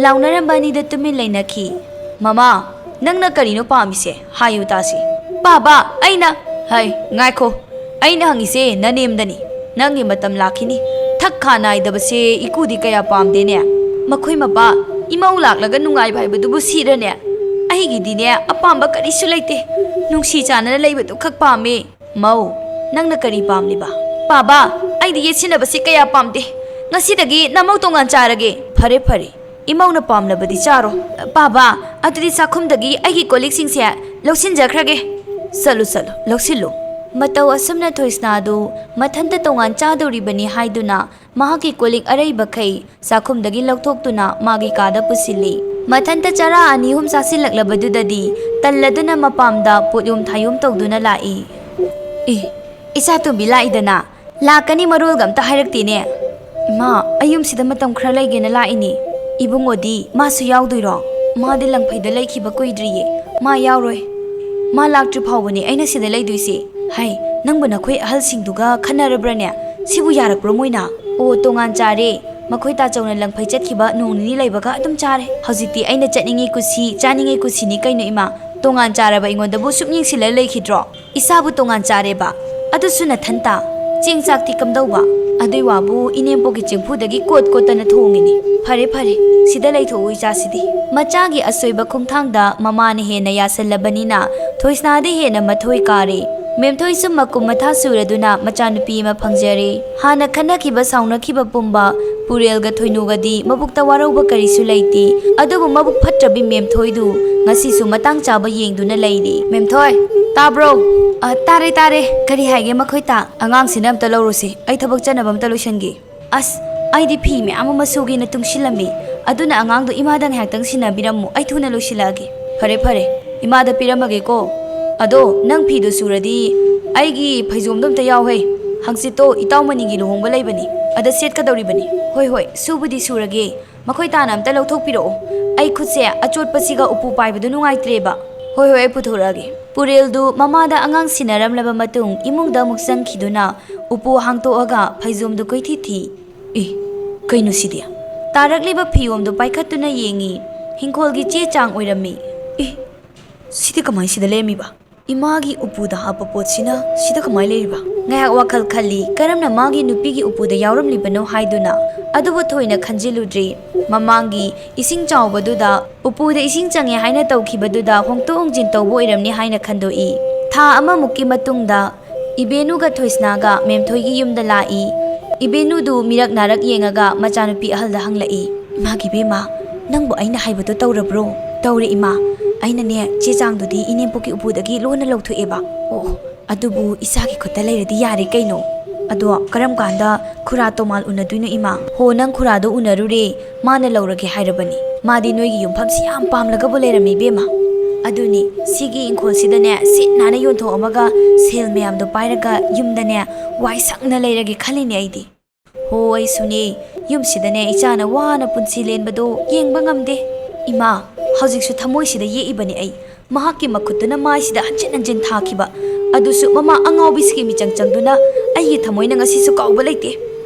ꯂꯥꯎꯅꯔꯝꯕ ꯑꯅꯤꯗ ꯇꯨꯃꯤꯟ ꯂꯩꯅꯈꯤ꯫ "ꯃꯃꯥ, ꯅꯪꯅ ꯀꯔꯤꯅꯣ ꯄꯥꯝꯃꯤꯁꯦ? ꯍꯥꯏꯌꯨ ꯇꯥꯁꯤ꯫" "ꯄꯥꯕ, ꯑꯩꯅ..." "ꯍꯩ, ꯉꯥꯏꯈꯣ꯫ ꯑꯩꯅ ꯍꯪꯉꯤꯁꯦ ꯅꯅꯦꯝꯗꯅꯤ꯫ ꯅꯪꯒꯤ ꯃꯇꯝ ꯂꯥꯛꯈꯤꯅꯤ꯫ ꯊꯛ ꯈꯥ ꯅꯥꯏꯗꯕꯁꯦ ꯏꯀꯨꯗꯤ ꯀꯌꯥ ꯄꯥꯝꯗꯦꯅꯦ꯫ ꯃꯈꯣꯏ ꯃꯄꯥ, ꯏꯃꯧ ꯂꯥꯛꯂꯒ ꯅꯨꯡꯉꯥꯏꯕ ꯍꯥꯏꯕꯗꯨꯕꯨ ꯁꯤꯔꯅꯦ꯫ ꯑꯩꯒꯤꯗꯤꯅꯦ, ꯑꯄꯥꯝꯕ ꯀꯔꯤꯁꯨ ꯂꯩꯇꯦ꯫ ꯅꯨꯡꯁꯤ ꯆꯥꯟꯅꯅ ꯂꯩꯕꯗꯨ ꯈꯛ ꯄꯥꯝꯃꯤ꯫" "ꯃꯧ, ꯅꯪꯅ ꯀꯔꯤ ꯄꯥꯝꯂꯤꯕ?" "ꯄꯥꯕ, ꯑꯩꯗꯤ ꯌꯦꯠꯁꯤꯟꯅꯕꯁꯤ ꯀꯌꯥ ꯄꯥꯝꯗꯦ꯫ ꯉꯁꯤꯗꯒꯤ ꯅꯃꯧ ꯇꯣꯉꯥꯟ ꯆꯥꯔꯒꯦ꯫" "ꯐꯔꯦ, ꯐꯔꯦ꯫ ꯏꯃꯧꯅ ꯄꯥꯝꯂꯕꯗꯤ ꯆꯥꯔꯣ꯫" "ꯄꯥꯕ, ꯑꯗꯨꯗꯤ ꯆꯥꯛꯈꯨꯝꯗꯒꯤ ꯑꯩꯒꯤ ꯀꯣꯜꯂꯤꯛꯁꯤꯡꯁꯦ ꯂꯧꯁꯤꯟꯖꯈ꯭ꯔꯒꯦ꯫" "ꯆꯠꯂꯨ, ꯆꯠꯂꯨ, ꯂꯧꯁꯤꯜꯂꯨ꯫" ꯃꯇꯧ ꯑꯁꯨꯝꯅ ꯊꯣꯏꯁꯅꯥꯗꯨ ꯃꯊꯟꯇ ꯇꯣꯉꯥꯟ ꯆꯥꯗꯧꯔꯤꯕꯅꯤ ꯍꯥꯏꯗꯨꯅ ꯃꯍꯥꯛꯀꯤ ꯀꯣꯜꯂꯤꯛ ꯑꯔꯩꯕꯈꯩ ꯆꯥꯛꯈꯨꯝꯗꯒꯤ ꯂꯧꯊꯣꯛꯇꯨꯅ ꯃꯥꯒꯤ ꯀꯥꯗ ꯄꯨꯁꯤꯜꯂꯤ꯫ ꯃꯊꯟꯇ ꯆꯔꯥ ꯑꯅꯤ ꯑꯍꯨꯝ ꯆꯥꯁꯤꯜꯂꯛꯂꯕꯗꯨꯗꯗꯤ ꯇꯜꯂꯗꯨꯅ ꯃꯄꯥꯝꯗ ꯄꯣꯠꯌꯣꯝ ꯊꯥꯌꯣꯝ ꯇꯧꯗꯨꯅ ꯂꯥꯛꯏ꯫ "ꯑꯦ, ꯏꯆꯥ ꯇꯣꯝꯕꯤ ꯂꯥꯛꯏꯗꯅ꯫ ꯂꯥꯛꯀꯅꯤ ꯃꯔꯣꯜꯒ ꯑꯝꯇ ꯍꯥꯏꯔꯛꯇꯦꯅꯦ꯫" "ꯏꯃꯥ, ꯑꯩ ꯌꯨꯝꯁꯤꯗ ꯃꯇꯝ ꯈꯔ ꯂꯩꯒꯦꯅ ꯂꯥꯛꯏꯅꯤ꯫" "ꯏꯕꯨꯡꯉꯣꯗꯤ ꯃꯥꯁꯨ ꯌꯥꯎꯗꯣꯏꯔꯣ?" "ꯃꯥꯗꯤ ꯂꯪꯐꯩꯗ ꯂꯩꯈꯤꯕ ꯀꯨꯏꯗ꯭ꯔꯤꯌꯦ꯫ ꯃꯥ ꯌꯥꯎꯔꯣꯏ꯫ ꯃꯥ ꯂꯥꯛꯇ꯭ꯔꯤ ꯐꯥꯎꯕꯅꯦ ꯑꯩꯅ ꯁꯤꯗ ꯂꯩꯗꯣꯏꯁꯦ꯫" "ꯍꯩ, ꯅꯪꯕꯨ ꯅꯈꯣꯏ ꯑꯍꯜꯁꯤꯡꯗꯨꯒ ꯈꯟꯅꯔꯕ꯭ꯔꯅꯦ? ꯁꯤꯕꯨ ꯌꯥꯔꯛꯄ꯭ꯔꯣ ꯃꯣꯏꯅ?" ꯑꯣ, ꯇꯣꯉꯥꯟ ꯆꯥꯔꯦ꯫ ꯃꯈꯣꯏ ꯇꯥꯆꯧꯅ ꯂꯪꯐꯩ ꯆꯠꯈꯤꯕ ꯅꯣꯡ ꯅꯤꯅꯤ ꯂꯩꯕꯒ ꯑꯗꯨꯝ ꯆꯥꯔꯦ꯫ ꯍꯧꯖꯤꯛꯇꯤ ꯑꯩꯅ ꯆꯠꯅꯤꯡꯉꯤ ꯀꯨꯁꯤ, ꯆꯥꯅꯤꯡꯉꯤ ꯀꯨꯁꯤꯅꯤ ꯀꯩꯅꯣ ꯏꯃꯥ꯫ ꯇꯣꯉꯥꯟ ꯆꯥꯔꯕ ꯑꯩꯉꯣꯟꯗꯕꯨ ꯁꯨꯝ ꯌꯦꯡꯁꯤꯜꯂ ꯂꯩꯈꯤꯗ꯭ꯔꯣ? ꯏꯁꯥꯕꯨ ꯇꯣꯉꯥꯟ ꯆꯥꯔꯦꯕ꯫ ꯑꯗꯨꯁꯨ ꯅꯊꯟꯇ꯫ ꯆꯦꯡ ꯆꯥꯛꯇꯤ ꯀꯝꯗꯧꯕ? ꯑꯗꯨꯏ ꯋꯥꯕꯨ ꯏꯅꯦꯝꯄꯣꯛꯀꯤ ꯆꯦꯡꯐꯨꯗꯒꯤ ꯀꯣꯠ ꯀꯣꯠꯇꯅ ꯊꯣꯡꯉꯤꯅꯤ꯫ ꯐꯔꯦ ꯐꯔꯦ, ꯁꯤꯗ ꯂꯩꯊꯣꯛꯎ ꯏꯆꯥꯁꯤꯗꯤ꯫ ꯃꯆꯥꯒꯤ ꯑꯁꯣꯏꯕ ꯈꯣꯡꯊꯥꯡꯗ ꯃꯃꯥꯅ ꯍꯦꯟꯅ ꯌꯥꯁꯜꯂꯕꯅꯤꯅ ꯊꯣꯏꯁꯅꯥꯗꯤ ꯍꯦꯟꯅ ꯃꯊꯣꯏ ꯀꯥꯔꯦ꯫ ꯃꯦꯝꯊꯣꯏꯁꯨ ꯃꯀꯨꯝ ꯃꯊꯥ ꯁꯨꯔꯗꯨꯅ ꯃꯆꯥꯅꯨꯄꯤ ꯑꯃ ꯐꯪꯖꯔꯦ꯫ ꯍꯥꯟꯅ ꯈꯠꯅꯈꯤꯕ ꯁꯥꯎꯅꯈꯤꯕ ꯄꯨꯝꯕ ꯄꯨꯔꯦꯜꯒ ꯊꯣꯏꯅꯨꯒꯗꯤ ꯃꯕꯨꯛꯇ ꯋꯥꯔꯧꯕ ꯀꯔꯤꯁꯨ ꯂꯩꯇꯦ꯫ ꯑꯗꯨꯕꯨ ꯃꯕꯨꯛ ꯐꯠꯇ꯭ꯔꯕꯤ ꯃꯦꯝꯊꯣꯏꯗꯨ ꯉꯁꯤꯁꯨ ꯃꯇꯥꯡ ꯆꯥꯕ ꯌꯦꯡꯗꯨꯅ ꯂꯩꯔꯤ꯫ ꯃꯦꯝꯊꯣꯏ, ꯇꯥꯕ꯭ꯔꯣ? ꯑ, ꯇꯥꯔꯦ, ꯇꯥꯔꯦ꯫ ꯀꯔꯤ ꯍꯥꯏꯒꯦ ꯃꯈꯣꯏ ꯇꯥ? ꯑꯉꯥꯡꯁꯤꯅ ꯑꯝꯇ ꯂꯧꯔꯨꯁꯤ, ꯑꯩ ꯊꯕꯛ ꯆꯠꯅꯕ ꯑꯝꯇ ꯂꯣꯏꯁꯟꯒꯦ꯫ ꯑꯁ, ꯑꯩꯗꯤ ꯐꯤ ꯃꯌꯥꯝ ꯑꯃ ꯁꯨꯒꯦꯅ ꯇꯨꯡꯁꯤꯜꯂꯝꯃꯤ꯫ ꯑꯗꯨꯅ ꯑꯉꯥꯡꯗꯣ ꯏꯃꯥꯗ ꯉꯥꯏꯍꯥꯛꯇꯪ ꯁꯤꯟꯅꯕꯤꯔꯝꯃꯨ, ꯑꯩ ꯊꯨꯅ ꯂꯣꯏꯁꯤꯜꯂꯛꯑꯒꯦ꯫ ꯐꯔꯦ, ꯐꯔꯦ, ꯏꯃꯥꯗ ꯄꯤꯔꯝꯃꯒꯦꯀꯣ꯫ ꯑꯗꯣ ꯅꯪ ꯐꯤꯗꯣ ꯁꯨꯔꯗꯤ ꯑꯩꯒꯤ ꯐꯩꯖꯣꯝꯗꯣ ꯑꯝꯇ ꯌꯥꯎꯍꯦ꯫ ꯍꯪꯆꯤꯠꯇꯣ ꯏꯇꯥꯎ ꯃꯅꯤꯒꯤ ꯂꯨꯍꯣꯡꯕ ꯂꯩꯕꯅꯤ, ꯑꯗ ꯁꯦꯠꯀꯗꯧꯔꯤꯕꯅꯤ꯫ ꯍꯣꯏ, ꯍꯣꯏ, ꯁꯨꯕꯨꯗꯤ ꯁꯨꯔꯒꯦ꯫ ꯃꯈꯣꯏ ꯇꯥꯅ ꯑꯝꯇ ꯂꯧꯊꯣꯛꯄꯤꯔꯛꯑꯣ꯫ ꯑꯩ ꯈꯨꯠꯁꯦ ꯑꯆꯣꯠꯄꯁꯤꯒ ꯎꯄꯨ ꯄꯥꯏꯕꯗꯣ ꯅꯨꯡꯉꯥꯏꯇ꯭ꯔꯦꯕ꯫ ꯍꯣꯏ, ꯍꯣꯏ, ꯑꯩ ꯄꯨꯊꯣꯔꯛꯑꯒꯦ꯫ ꯄꯨꯔꯦꯜꯗꯨ ꯃꯃꯥꯗ ꯑꯉꯥꯡ ꯁꯤꯟꯅꯔꯝꯂꯕ ꯃꯇꯨꯡ ꯏꯃꯨꯡꯗ ꯑꯃꯨꯛ ꯆꯪꯈꯤꯗꯨꯅ ꯎꯄꯨ ꯍꯥꯡꯇꯣꯛꯑꯒ ꯐꯩꯖꯣꯝꯗꯨ ꯀꯣꯏꯊꯤ ꯊꯤ꯫ ꯑꯦ, ꯀꯩꯅꯣ ꯁꯤꯗꯤ? ꯇꯥꯔꯛꯂꯤꯕ ꯐꯤꯌꯣꯝꯗꯨ ꯄꯥꯏꯈꯠꯇꯨꯅ ꯌꯦꯡꯉꯤ꯫ ꯍꯤꯡꯈꯣꯜꯒꯤ ꯆꯦ ꯆꯥꯡ ꯑꯣꯏꯔꯝꯃꯤ꯫ ꯑꯦ, ꯁꯤꯗꯤ ꯀꯃꯥꯏ ꯁꯤꯗ ꯂꯩꯔꯝꯃꯤꯕ? ꯏꯃꯥꯒꯤ ꯎꯄꯨꯗ ꯍꯥꯞꯄ ꯄꯣꯠꯁꯤꯅ ꯁꯤꯗ ꯀꯃꯥꯏ ꯂꯩꯔꯤꯕ? ꯉꯥꯏꯍꯥꯛ ꯋꯥꯈꯜ ꯈꯜꯂꯤ, ꯀꯔꯝꯅ ꯃꯥꯒꯤ ꯅꯨꯄꯤꯒꯤ ꯎꯄꯨꯗ ꯌꯥꯎꯔꯝꯂꯤꯕꯅꯣ ꯍꯥꯏꯗꯨꯅ꯫ ꯑꯗꯨꯕꯨ ꯊꯣꯏꯅ ꯈꯟꯖꯤꯜꯂꯨꯗ꯭ꯔꯤ꯫ ꯃꯃꯥꯡꯒꯤ ꯏꯁꯤꯡ ꯆꯥꯎꯕꯗꯨꯗ ꯎꯄꯨꯗ ꯏꯁꯤꯡ ꯆꯪꯉꯦ ꯍꯥꯏꯅ ꯇꯧꯈꯤꯕꯗꯨꯗ ꯍꯣꯡꯗꯣꯛ ꯍꯣꯡꯖꯤꯟ ꯇꯧꯕ ꯑꯣꯏꯔꯝꯅꯤ ꯍꯥꯏꯅ ꯈꯟꯗꯣꯛꯏ꯫ ꯊꯥ ꯑꯃꯃꯨꯛꯀꯤ ꯃꯇꯨꯡꯗ ꯏꯕꯦꯅꯨꯒ ꯊꯣꯏꯁꯅꯥꯒ ꯃꯦꯝꯊꯣꯏꯒꯤ ꯌꯨꯝꯗ ꯂꯥꯛꯏ꯫ ꯏꯕꯦꯅꯨꯗꯨ ꯃꯤꯔꯛ ꯅꯥꯔꯛ ꯌꯦꯡꯉꯒ ꯃꯆꯥꯅꯨꯄꯤ ꯑꯍꯜꯗ ꯍꯪꯂꯛꯏ, "ꯏꯃꯥꯒꯤ ꯏꯕꯦꯝꯃ, ꯅꯪꯕꯨ ꯑꯩꯅ ꯍꯥꯏꯕꯗꯣ ꯇꯧꯔꯕ꯭ꯔꯣ?" "ꯇꯧꯔꯦ ꯏꯃꯥ, ꯑꯩꯅꯅꯦ ꯆꯦ ꯆꯥꯡꯗꯨꯗꯤ ꯏꯅꯦꯝꯄꯣꯛꯀꯤ ꯎꯄꯨꯗꯒꯤ ꯂꯣꯟꯅ ꯂꯧꯊꯣꯛꯑꯦꯕ"꯫ "ꯑꯣ, ꯑꯗꯨꯕꯨ ꯏꯆꯥꯒꯤ ꯈꯨꯠꯇ ꯂꯩꯔꯗꯤ ꯌꯥꯔꯦ ꯀꯩꯅꯣ꯫ ꯑꯗꯣ ꯀꯔꯝ ꯀꯥꯟꯗ ꯈꯨꯔꯥ ꯇꯣꯃꯥꯜ ꯎꯅꯗꯣꯏꯅꯣ ꯏꯃꯥ?" "ꯍꯣ, ꯅꯪ ꯈꯨꯔꯥꯗꯣ ꯎꯅꯔꯨꯔꯦ, ꯃꯥꯅ ꯂꯧꯔꯒꯦ ꯍꯥꯏꯔꯕꯅꯤ꯫ ꯃꯥꯗꯤ ꯅꯣꯏꯒꯤ ꯌꯨꯝꯐꯝꯁꯤ ꯌꯥꯝ ꯄꯥꯝꯂꯒꯕꯨ ꯂꯩꯔꯝꯃꯤ ꯏꯕꯦꯝꯃ꯫ ꯑꯗꯨꯅꯤ, ꯁꯤꯒꯤ ꯏꯪꯈꯣꯜꯁꯤꯗꯅꯦ ꯁꯤꯠ ꯅꯥꯟꯅ ꯌꯣꯟꯊꯣꯛꯑꯝꯃꯒ ꯁꯦꯜ ꯃꯌꯥꯝꯗꯣ ꯄꯥꯏꯔꯒ ꯌꯨꯝꯗꯅꯦ ꯋꯥꯏ ꯁꯪꯅ ꯂꯩꯔꯒꯦ ꯈꯜꯂꯤꯅꯦ ꯑꯩꯗꯤ꯫ ꯍꯣ, ꯑꯩꯁꯨꯅꯦ, ꯌꯨꯝꯁꯤꯗꯅꯦ ꯏꯆꯥꯅ ꯋꯥꯅ ꯄꯨꯟꯁꯤ ꯂꯦꯟꯕꯗꯣ ꯌꯦꯡꯕ ꯉꯝꯗꯦ꯫ ꯏꯃꯥ, ꯍꯧꯖꯤꯛꯁꯨ ꯊꯃꯣꯏꯁꯤꯗ ꯌꯦꯛꯏꯕꯅꯤ ꯑꯩ꯫ ꯃꯍꯥꯛꯀꯤ ꯃꯈꯨꯠꯇꯨꯅ ꯃꯥꯏꯁꯤꯗ ꯍꯟꯖꯤꯟ ꯍꯟꯖꯤꯟ ꯊꯥꯈꯤꯕ꯫ ꯑꯗꯨꯁꯨ ꯃꯃꯥ ꯑꯉꯥꯎꯕꯤꯁꯤꯒꯤ ꯃꯤꯆꯪ ꯆꯪꯗꯨꯅ ꯑꯩꯒꯤ ꯊꯃꯣꯏꯅ ꯉꯁꯤꯁꯨ ꯀꯥꯎꯕ ꯂꯩꯇꯦ꯫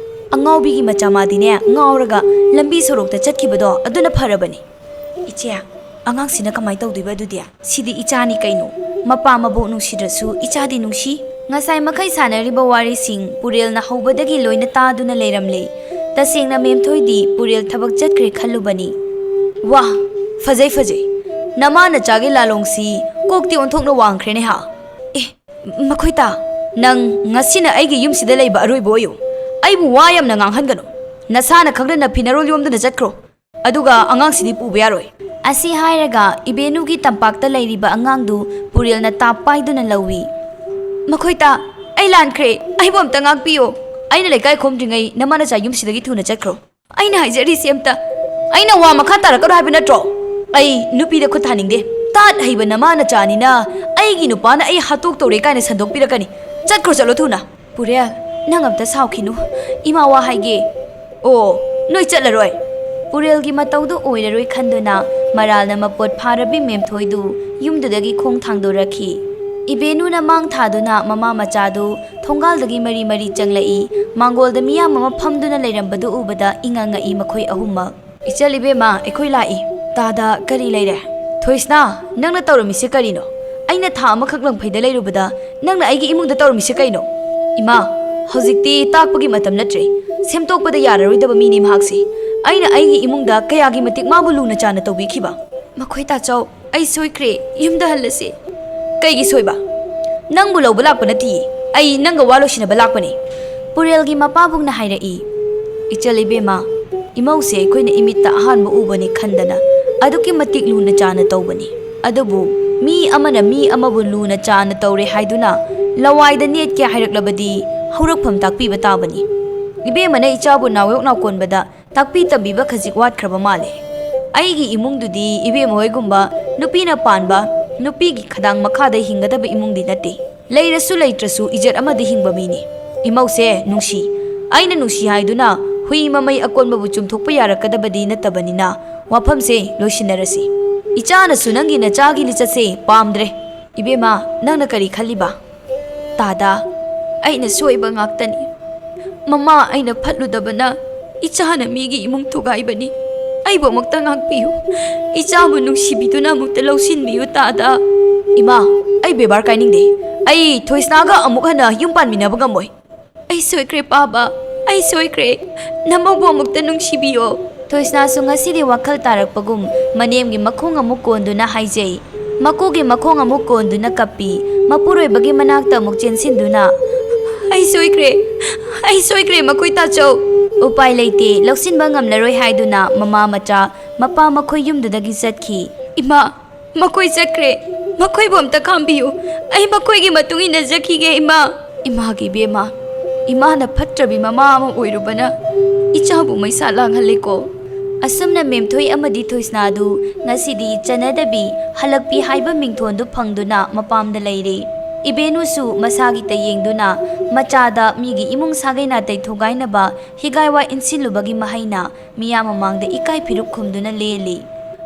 ꯑꯉꯥꯎꯕꯤꯒꯤ ꯃꯆꯥ ꯃꯥꯗꯤꯅꯦ, ꯉꯥꯎꯔꯒ ꯂꯝꯕꯤ ꯁꯣꯔꯣꯛꯇ ꯆꯠꯈꯤꯕꯗꯣ ꯑꯗꯨꯅ ꯐꯔꯕꯅꯤ꯫ ꯏꯆꯦ, ꯑꯉꯥꯡꯁꯤꯅ ꯀꯃꯥꯏ ꯇꯧꯗꯣꯏꯕ ꯑꯗꯨꯗꯤ? ꯁꯤꯗꯤ ꯏꯆꯥꯅꯤ ꯀꯩꯅꯣ꯫ ꯃꯄꯥ ꯃꯕꯣꯛ ꯅꯨꯡꯁꯤꯗ꯭ꯔꯁꯨ ꯏꯆꯥꯗꯤ ꯅꯨꯡꯁꯤ꯫ ꯉꯁꯥꯏ ꯃꯈꯩ ꯁꯥꯟꯅꯔꯤꯕ ꯋꯥꯔꯤꯁꯤꯡ ꯄꯨꯔꯦꯜꯅ ꯍꯧꯕꯗꯒꯤ ꯂꯣꯏꯅ ꯇꯥꯗꯨꯅ ꯂꯩꯔꯝꯂꯦ꯫ ꯇꯁꯦꯡꯅ ꯃꯦꯝꯊꯣꯏꯗꯤ ꯄꯨꯔꯦꯜ ꯊꯕꯛ ꯆꯠꯈ꯭ꯔꯦ ꯈꯜꯂꯨꯕꯅꯤ꯫ ꯋꯥ, ꯐꯖꯩ ꯐꯖꯩ꯫ ꯅꯃꯥ ꯅꯆꯥꯒꯤ ꯂꯥꯂꯣꯡꯁꯤ ꯀꯣꯛꯇꯤ ꯑꯣꯟꯊꯣꯛꯅ ꯋꯥꯡꯈ꯭ꯔꯦꯅꯦ ꯍꯥ꯫ ꯑꯦ, ꯃꯈꯣꯏ ꯇꯥ, ꯅꯪ ꯉꯁꯤꯅ ꯑꯩꯒꯤ ꯌꯨꯝꯁꯤꯗ ꯂꯩꯕ ꯑꯔꯣꯏꯕ ꯑꯣꯏꯌꯨ꯫ ꯑꯩꯕꯨ ꯋꯥ ꯌꯥꯝꯅ ꯉꯥꯡꯍꯟꯒꯅꯨ꯫ ꯅꯁꯥꯅ ꯈꯪꯗꯅ ꯐꯤꯅꯔꯣꯜ ꯌꯣꯝꯗꯨꯅ ꯆꯠꯈ꯭ꯔꯣ꯫ ꯑꯗꯨꯒ ꯑꯉꯥꯡꯁꯤꯗꯤ ꯄꯨꯕ ꯌꯥꯔꯣꯏ꯫ ꯑꯁꯤ ꯍꯥꯏꯔꯒ ꯏꯕꯦꯅꯨꯒꯤ ꯇꯝꯄꯥꯛꯇ ꯂꯩꯔꯤꯕ ꯑꯉꯥꯡꯗꯨ ꯄꯨꯔꯦꯜꯅ ꯇꯥꯞ ꯄꯥꯏꯗꯨꯅ ꯂꯧꯏ꯫ ꯃꯈꯣꯏ ꯇꯥ, ꯑꯩ ꯂꯥꯟꯈ꯭ꯔꯦ꯫ ꯑꯩꯕꯨ ꯑꯝꯇ ꯉꯥꯛꯄꯤꯌꯣ꯫ ꯑꯩꯅ ꯂꯩꯀꯥꯏ ꯈꯣꯝꯗ꯭ꯔꯤꯉꯩ ꯅꯃꯥ ꯅꯆꯥ ꯌꯨꯝꯁꯤꯗꯒꯤ ꯊꯨꯅ ꯆꯠꯈ꯭ꯔꯣ꯫ ꯑꯩꯅ ꯍꯥꯏꯖꯔꯤꯁꯤ ꯑꯝꯇ, ꯑꯩꯅ ꯋꯥ ꯃꯈꯥ ꯇꯥꯔꯛꯀꯅꯨ ꯍꯥꯏꯕ ꯅꯠꯇ꯭ꯔꯣ? ꯑꯩ ꯅꯨꯄꯤꯗ ꯈꯨꯠ ꯊꯥꯅꯤꯡꯗꯦ꯫ ꯇꯥꯠ ꯍꯩꯕ ꯅꯃꯥ ꯅꯆꯥꯅꯤꯅ ꯑꯩꯒꯤ ꯅꯨꯄꯥꯅ ꯑꯩ ꯍꯥꯠꯇꯣꯛꯇꯧꯔꯦ ꯀꯥꯏꯅ ꯁꯟꯗꯣꯛꯄꯤꯔꯛꯀꯅꯤ꯫ ꯆꯠꯈ꯭ꯔꯣ, ꯆꯠꯂꯣ ꯊꯨꯅ꯫ ꯄꯨꯔꯦꯜ, ꯅꯪ ꯑꯝꯇ ꯁꯥꯎꯈꯤꯅꯨ꯫ ꯏꯃꯥ ꯋꯥ ꯍꯥꯏꯒꯦ꯫ ꯑꯣ, ꯅꯣꯏ ꯆꯠꯂꯔꯣꯏ? ꯄꯨꯔꯦꯜꯒꯤ ꯃꯇꯧꯗꯨ ꯑꯣꯏꯔꯔꯣꯏ ꯈꯟꯗꯨꯅ ꯃꯔꯥꯜꯅ ꯃꯄꯣꯠ ꯐꯥꯔꯕꯤ ꯃꯦꯝꯊꯣꯏꯗꯨ ꯌꯨꯝꯗꯨꯗꯒꯤ ꯈꯣꯡ ꯊꯥꯡꯗꯣꯔꯛꯈꯤ꯫ ꯏꯕꯦꯅꯨꯅ ꯃꯥꯡ ꯊꯥꯗꯨꯅ ꯃꯃꯥ ꯃꯆꯥꯗꯨ ꯊꯣꯡꯒꯥꯜꯗꯒꯤ ꯃꯔꯤ ꯃꯔꯤ ꯆꯪꯂꯛꯏ꯫ ꯃꯥꯡꯒꯣꯜꯗ ꯃꯤꯌꯥꯝ ꯑꯃ ꯐꯝꯗꯨꯅ ꯂꯩꯔꯝꯕꯗꯨ ꯎꯕꯗ ꯏꯉꯛ ꯉꯛꯏ ꯃꯈꯣꯏ ꯑꯍꯨꯝꯃꯛ꯫ "ꯏꯆꯜ ꯏꯕꯦꯝꯃ, ꯑꯩꯈꯣꯏ ꯂꯥꯛꯏ꯫ ꯇꯥꯗ, ꯀꯔꯤ ꯂꯩꯔꯦ?" "ꯊꯣꯏꯁꯅꯥ, ꯅꯪꯅ ꯇꯧꯔꯝꯃꯤꯁꯦ ꯀꯔꯤꯅꯣ? ꯑꯩꯅ ꯊꯥ ꯑꯃꯈꯛ ꯂꯪꯐꯩꯗ ꯂꯩꯔꯨꯕꯗ ꯅꯪꯅ ꯑꯩꯒꯤ ꯏꯃꯨꯡꯗ ꯇꯧꯔꯝꯃꯤꯁꯦ ꯀꯩꯅꯣ?" "ꯏꯃꯥ, ꯍꯧꯖꯤꯛꯇꯤ ꯇꯥꯛꯄꯒꯤ ꯃꯇꯝ ꯅꯠꯇ꯭ꯔꯦ꯫ ꯁꯦꯝꯗꯣꯛꯄꯗ ꯌꯥꯔꯔꯣꯏꯗꯕ ꯃꯤꯅꯤ ꯃꯍꯥꯛꯁꯦ꯫ ꯑꯩꯅ ꯑꯩꯒꯤ ꯏꯃꯨꯡꯗ ꯀꯌꯥꯒꯤ ꯃꯇꯤꯛ ꯃꯥꯕꯨ ꯂꯨꯅ ꯆꯥꯅ ꯇꯧꯕꯤꯈꯤꯕ꯫ ꯃꯈꯣꯏ ꯇꯥꯆꯧ, ꯑꯩ ꯁꯣꯏꯈ꯭ꯔꯦ꯫ ꯌꯨꯝꯗ ꯍꯜꯂꯁꯤ꯫" "ꯀꯩꯒꯤ ꯁꯣꯏꯕ? ꯅꯪꯕꯨ ꯂꯧꯕ ꯂꯥꯛꯄ ꯅꯠꯇꯤꯌꯦ꯫ ꯑꯩ ꯅꯪꯒ ꯋꯥ ꯂꯣꯏꯁꯤꯟꯅꯕ ꯂꯥꯛꯄꯅꯦ꯫" ꯄꯨꯔꯦꯜꯒꯤ ꯃꯄꯥꯕꯨꯡꯅ ꯍꯥꯏꯔꯛꯏ꯫ "ꯏꯆꯜ ꯏꯕꯦꯝꯃ, ꯏꯃꯧꯁꯦ ꯑꯩꯈꯣꯏꯅ ꯏꯃꯤꯠꯇ ꯑꯍꯥꯟꯕ ꯎꯕꯅꯤ ꯈꯟꯗꯅ ꯑꯗꯨꯛꯀꯤ ꯃꯇꯤꯛ ꯂꯨꯅ ꯆꯥꯅ ꯇꯧꯕꯅꯤ꯫ ꯑꯗꯨꯕꯨ ꯃꯤ ꯑꯃꯅ ꯃꯤ ꯑꯃꯕꯨ ꯂꯨꯅ ꯆꯥꯅ ꯇꯧꯔꯦ ꯍꯥꯏꯗꯨꯅ ꯂꯋꯥꯏꯗ ꯅꯦꯠꯀꯦ ꯍꯥꯏꯔꯛꯂꯕꯗꯤ ꯍꯧꯔꯛꯐꯝ ꯇꯥꯛꯄꯤꯕ ꯇꯥꯕꯅꯤ꯫ ꯏꯕꯦꯝꯃꯅ ꯏꯆꯥꯕꯨ ꯅꯥꯎꯌꯣꯛ ꯅꯥꯎꯀꯣꯟꯕꯗ ꯇꯥꯛꯄꯤ ꯇꯝꯕꯤꯕ ꯈꯖꯤꯛ ꯋꯥꯠꯈ꯭ꯔꯕ ꯃꯥꯜꯂꯦ꯫ ꯑꯩꯒꯤ ꯏꯃꯨꯡꯗꯨꯗꯤ ꯏꯕꯦꯝꯃ ꯍꯣꯏꯒꯨꯝꯕ ꯅꯨꯄꯤꯅ ꯄꯥꯟꯕ, ꯅꯨꯄꯤꯒꯤ ꯈꯗꯥꯡ ꯃꯈꯥꯗ ꯍꯤꯡꯒꯗꯕ ꯏꯃꯨꯡꯗꯤ ꯅꯠꯇꯦ꯫ ꯂꯩꯔꯁꯨ ꯂꯩꯇ꯭ꯔꯁꯨ ꯏꯖꯠ ꯑꯃꯗ ꯍꯤꯡꯕ ꯃꯤꯅꯤ꯫ ꯏꯃꯧꯁꯦ ꯅꯨꯡꯁꯤ꯫ ꯑꯩꯅ ꯅꯨꯡꯁꯤ ꯍꯥꯏꯗꯨꯅ ꯍꯨꯏ ꯃꯃꯩ ꯑꯀꯣꯟꯕꯕꯨ ꯆꯨꯝꯊꯣꯛꯄ ꯌꯥꯔꯛꯀꯗꯕꯗꯤ ꯅꯠꯇꯕꯅꯤꯅ ꯋꯥꯐꯝꯁꯦ ꯂꯣꯏꯁꯤꯟꯅꯔꯁꯤ꯫ ꯏꯆꯥꯅꯁꯨ ꯅꯪꯒꯤ ꯅꯆꯥꯒꯤ ꯂꯤꯆꯠꯁꯦ ꯄꯥꯝꯗ꯭ꯔꯦ꯫" "ꯏꯕꯦꯝꯃ, ꯅꯪꯅ ꯀꯔꯤ ꯈꯜꯂꯤꯕ?" "ꯇꯥꯗ, ꯑꯩꯅ ꯁꯣꯏꯕ ꯉꯥꯛꯇꯅꯤ꯫ ꯃꯃꯥ, ꯑꯩꯅ ꯐꯠꯂꯨꯗꯕꯅ ꯏꯆꯥꯅ ꯃꯤꯒꯤ ꯏꯃꯨꯡ ꯊꯨꯒꯥꯏꯕꯅꯤ꯫ ꯑꯩꯕꯨ ꯑꯃꯨꯛꯇ ꯉꯥꯛꯄꯤꯌꯨ꯫ ꯏꯆꯥꯕꯨ ꯅꯨꯡꯁꯤꯕꯤꯗꯨꯅ ꯑꯃꯨꯛꯇ ꯂꯧꯁꯤꯟꯕꯤꯌꯨ, ꯇꯥꯗ꯫ ꯏꯃꯥ, ꯑꯩ ꯕꯦꯕꯥꯔ ꯀꯥꯏꯅꯤꯡꯗꯦ꯫ ꯑꯩ ꯊꯣꯏꯁꯅꯥꯒ ꯑꯃꯨꯛ ꯍꯟꯅ ꯌꯨꯝ ꯄꯥꯟꯃꯤꯟꯅꯕ ꯉꯝꯃꯣꯏ꯫ ꯑꯩ ꯁꯣꯏꯈ꯭ꯔꯦ, ꯄꯥꯕ꯫ ꯑꯩ ꯁꯣꯏꯈ꯭ꯔꯦ꯫ ꯅꯃꯧꯕꯨ ꯑꯃꯨꯛꯇ ꯅꯨꯡꯁꯤꯕꯤꯌꯣ꯫ ꯊꯣꯏꯁꯅꯥꯁꯨ ꯉꯁꯤꯗꯤ ꯋꯥꯈꯜ ꯇꯥꯔꯛꯄꯒꯨꯝ ꯃꯅꯦꯝꯒꯤ ꯃꯈꯣꯡ ꯑꯃꯨꯛ ꯀꯣꯟꯗꯨꯅ ꯍꯥꯏꯖꯩ꯫ ꯃꯀꯨꯒꯤ ꯃꯈꯣꯡ ꯑꯃꯨꯛ ꯀꯣꯟꯗꯨꯅ ꯀꯞꯄꯤ꯫ ꯃꯄꯨꯔꯣꯏꯕꯒꯤ ꯃꯅꯥꯛꯇ ꯑꯃꯨꯛ ꯆꯦꯟꯁꯤꯟꯗꯨꯅ, "ꯑꯩ ꯁꯣꯏꯈ꯭ꯔꯦ꯫ ꯑꯩ ꯁꯣꯏꯈ꯭ꯔꯦ, ꯃꯈꯣꯏ ꯇꯥꯆꯧ!" ꯎꯄꯥꯏ ꯂꯩꯇꯦ, ꯂꯧꯁꯤꯟꯕ ꯉꯝꯂꯔꯣꯏ ꯍꯥꯏꯗꯨꯅ ꯃꯃꯥ ꯃꯆꯥ ꯃꯄꯥ ꯃꯈꯣꯏ ꯌꯨꯝꯗꯨꯗꯒꯤ ꯆꯠꯈꯤ꯫ "ꯏꯃꯥ, ꯃꯈꯣꯏ ꯆꯠꯈ꯭ꯔꯦ꯫ ꯃꯈꯣꯏꯕꯨ ꯑꯝꯇ ꯈꯥꯝꯕꯤꯌꯨ꯫ ꯑꯩ ꯃꯈꯣꯏꯒꯤ ꯃꯇꯨꯡ ꯏꯟꯅ ꯆꯠꯈꯤꯒꯦ, ꯏꯃꯥ꯫" ꯏꯃꯥꯒꯤ ꯏꯕꯦꯝꯃ, ꯏꯃꯥꯅ ꯐꯠꯇ꯭ꯔꯕꯤ ꯃꯃꯥ ꯑꯃ ꯑꯣꯏꯔꯨꯕꯅ ꯏꯆꯥꯕꯨ ꯃꯩꯁꯥ ꯂꯥꯡꯍꯜꯂꯦꯀꯣ꯫ ꯑꯁꯨꯝꯅ ꯃꯦꯝꯊꯣꯏ ꯑꯃꯗꯤ ꯊꯣꯏꯁꯅꯥꯗꯨ ꯉꯁꯤꯗꯤ ꯆꯟꯅꯗꯕꯤ ꯍꯜꯂꯛꯄꯤ ꯍꯥꯏꯕ ꯃꯤꯡꯊꯣꯟꯗꯨ ꯐꯪꯗꯨꯅ ꯃꯄꯥꯝꯗ ꯂꯩꯔꯦ꯫ ꯏꯕꯦꯟꯅꯨꯁꯨ ꯃꯁꯥꯒꯤꯇ ꯌꯦꯡꯗꯨꯅ ꯃꯆꯥꯗ ꯃꯤꯒꯤ ꯏꯃꯨꯡ ꯁꯥꯒꯩ ꯅꯥꯇꯩ ꯊꯨꯒꯥꯏꯅꯕ ꯍꯤꯒꯥꯏ ꯋꯥ ꯏꯟꯁꯤꯜꯂꯨꯕꯒꯤ ꯃꯍꯩꯅ ꯃꯤꯌꯥꯝ ꯃꯃꯥꯡꯗ ꯏꯀꯥꯏ ꯐꯤꯔꯨꯛ ꯈꯨꯝꯗꯨꯅ ꯂꯦꯜꯂꯤ꯫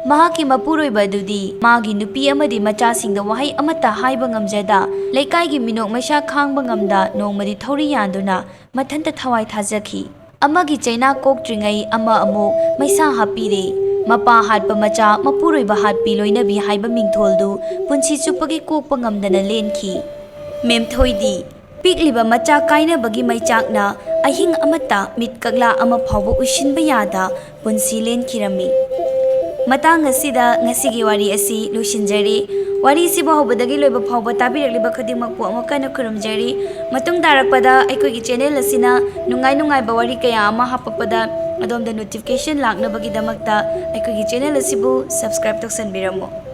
ꯃꯍꯥꯛꯀꯤ ꯃꯄꯨꯔꯣꯏꯕ ꯑꯗꯨꯗꯤ ꯃꯥꯒꯤ ꯅꯨꯄꯤ ꯑꯃꯗꯤ ꯃꯆꯥꯁꯤꯡꯗ ꯋꯥꯍꯩ ꯑꯃꯠꯇ ꯍꯥꯏꯕ ꯉꯝꯖꯗ, ꯂꯩꯀꯥꯏꯒꯤ ꯃꯤꯅꯣꯛ ꯃꯩꯁꯥ ꯈꯥꯡꯕ ꯉꯝꯗ ꯅꯣꯡꯃꯗꯤ ꯊꯧꯔꯤ ꯌꯥꯟꯗꯨꯅ ꯃꯊꯟꯇ ꯊꯋꯥꯏ ꯊꯥꯖꯈꯤ꯫ ꯑꯃꯒꯤ ꯆꯩꯅꯥ ꯀꯣꯛꯇ꯭ꯔꯤꯉꯩ ꯑꯃ ꯑꯃꯨꯛ ꯃꯩꯁꯥ ꯍꯥꯞꯄꯤꯔꯦ꯫ ꯃꯄꯥ ꯍꯥꯠꯄ ꯃꯆꯥ, ꯃꯄꯨꯔꯣꯏꯕ ꯍꯥꯠꯄꯤ ꯂꯣꯏꯅꯕꯤ ꯍꯥꯏꯕ ꯃꯤꯡꯊꯣꯜꯗꯨ ꯄꯨꯟꯁꯤ ꯆꯨꯞꯄꯒꯤ ꯀꯣꯛꯄ ꯉꯝꯗꯅ ꯂꯦꯟꯈꯤ꯫ ꯃꯦꯝꯊꯣꯏꯗꯤ ꯄꯤꯛꯂꯤꯕ ꯃꯆꯥ ꯀꯥꯏꯅꯕꯒꯤ ꯃꯩꯆꯥꯛꯅ ꯑꯍꯤꯡ ꯑꯃꯠꯇ ꯃꯤꯠ ꯀꯛꯂꯥ ꯑꯃ ꯐꯥꯎꯕ ꯎꯏꯁꯤꯟꯕ ꯌꯥꯗ ꯄꯨꯟꯁꯤ ꯂꯦꯟꯈꯤꯔꯝꯃꯤ꯫ ꯃꯇꯥꯡ ꯑꯁꯤꯗ ꯉꯁꯤꯒꯤ ꯋꯥꯔꯤ ꯑꯁꯤ ꯂꯣꯏꯁꯤꯟꯖꯔꯤ꯫ ꯋꯥꯔꯤꯁꯤꯕꯨ ꯍꯧꯕꯗꯒꯤ ꯂꯣꯏꯕ ꯐꯥꯎꯕ ꯇꯥꯕꯤꯔꯛꯂꯤꯕ ꯈꯨꯗꯤꯡꯃꯛꯄꯨ ꯑꯃꯨꯛ ꯍꯟꯅ ꯈꯨꯔꯨꯝꯖꯔꯤ꯫ ꯃꯇꯨꯡ ꯇꯥꯔꯛꯄꯗ ꯑꯩꯈꯣꯏꯒꯤ ꯆꯦꯅꯦꯜ ꯑꯁꯤꯅ ꯅꯨꯡꯉꯥꯏ ꯅꯨꯡꯉꯥꯏꯕ ꯋꯥꯔꯤ ꯀꯌꯥ ꯑꯃ ꯍꯥꯞꯄꯛꯄꯗ ꯑꯗꯣꯝꯗ ꯅꯣꯇꯤꯐꯤꯀꯦꯁꯟ ꯂꯥꯛꯅꯕꯒꯤꯗꯃꯛꯇ ꯑꯩꯈꯣꯏꯒꯤ ꯆꯦꯅꯦꯜ ꯑꯁꯤꯕꯨ ꯁꯕꯁꯀ꯭ꯔꯥꯏꯕ ꯇꯧꯁꯟꯕꯤꯔꯝꯃꯨ꯫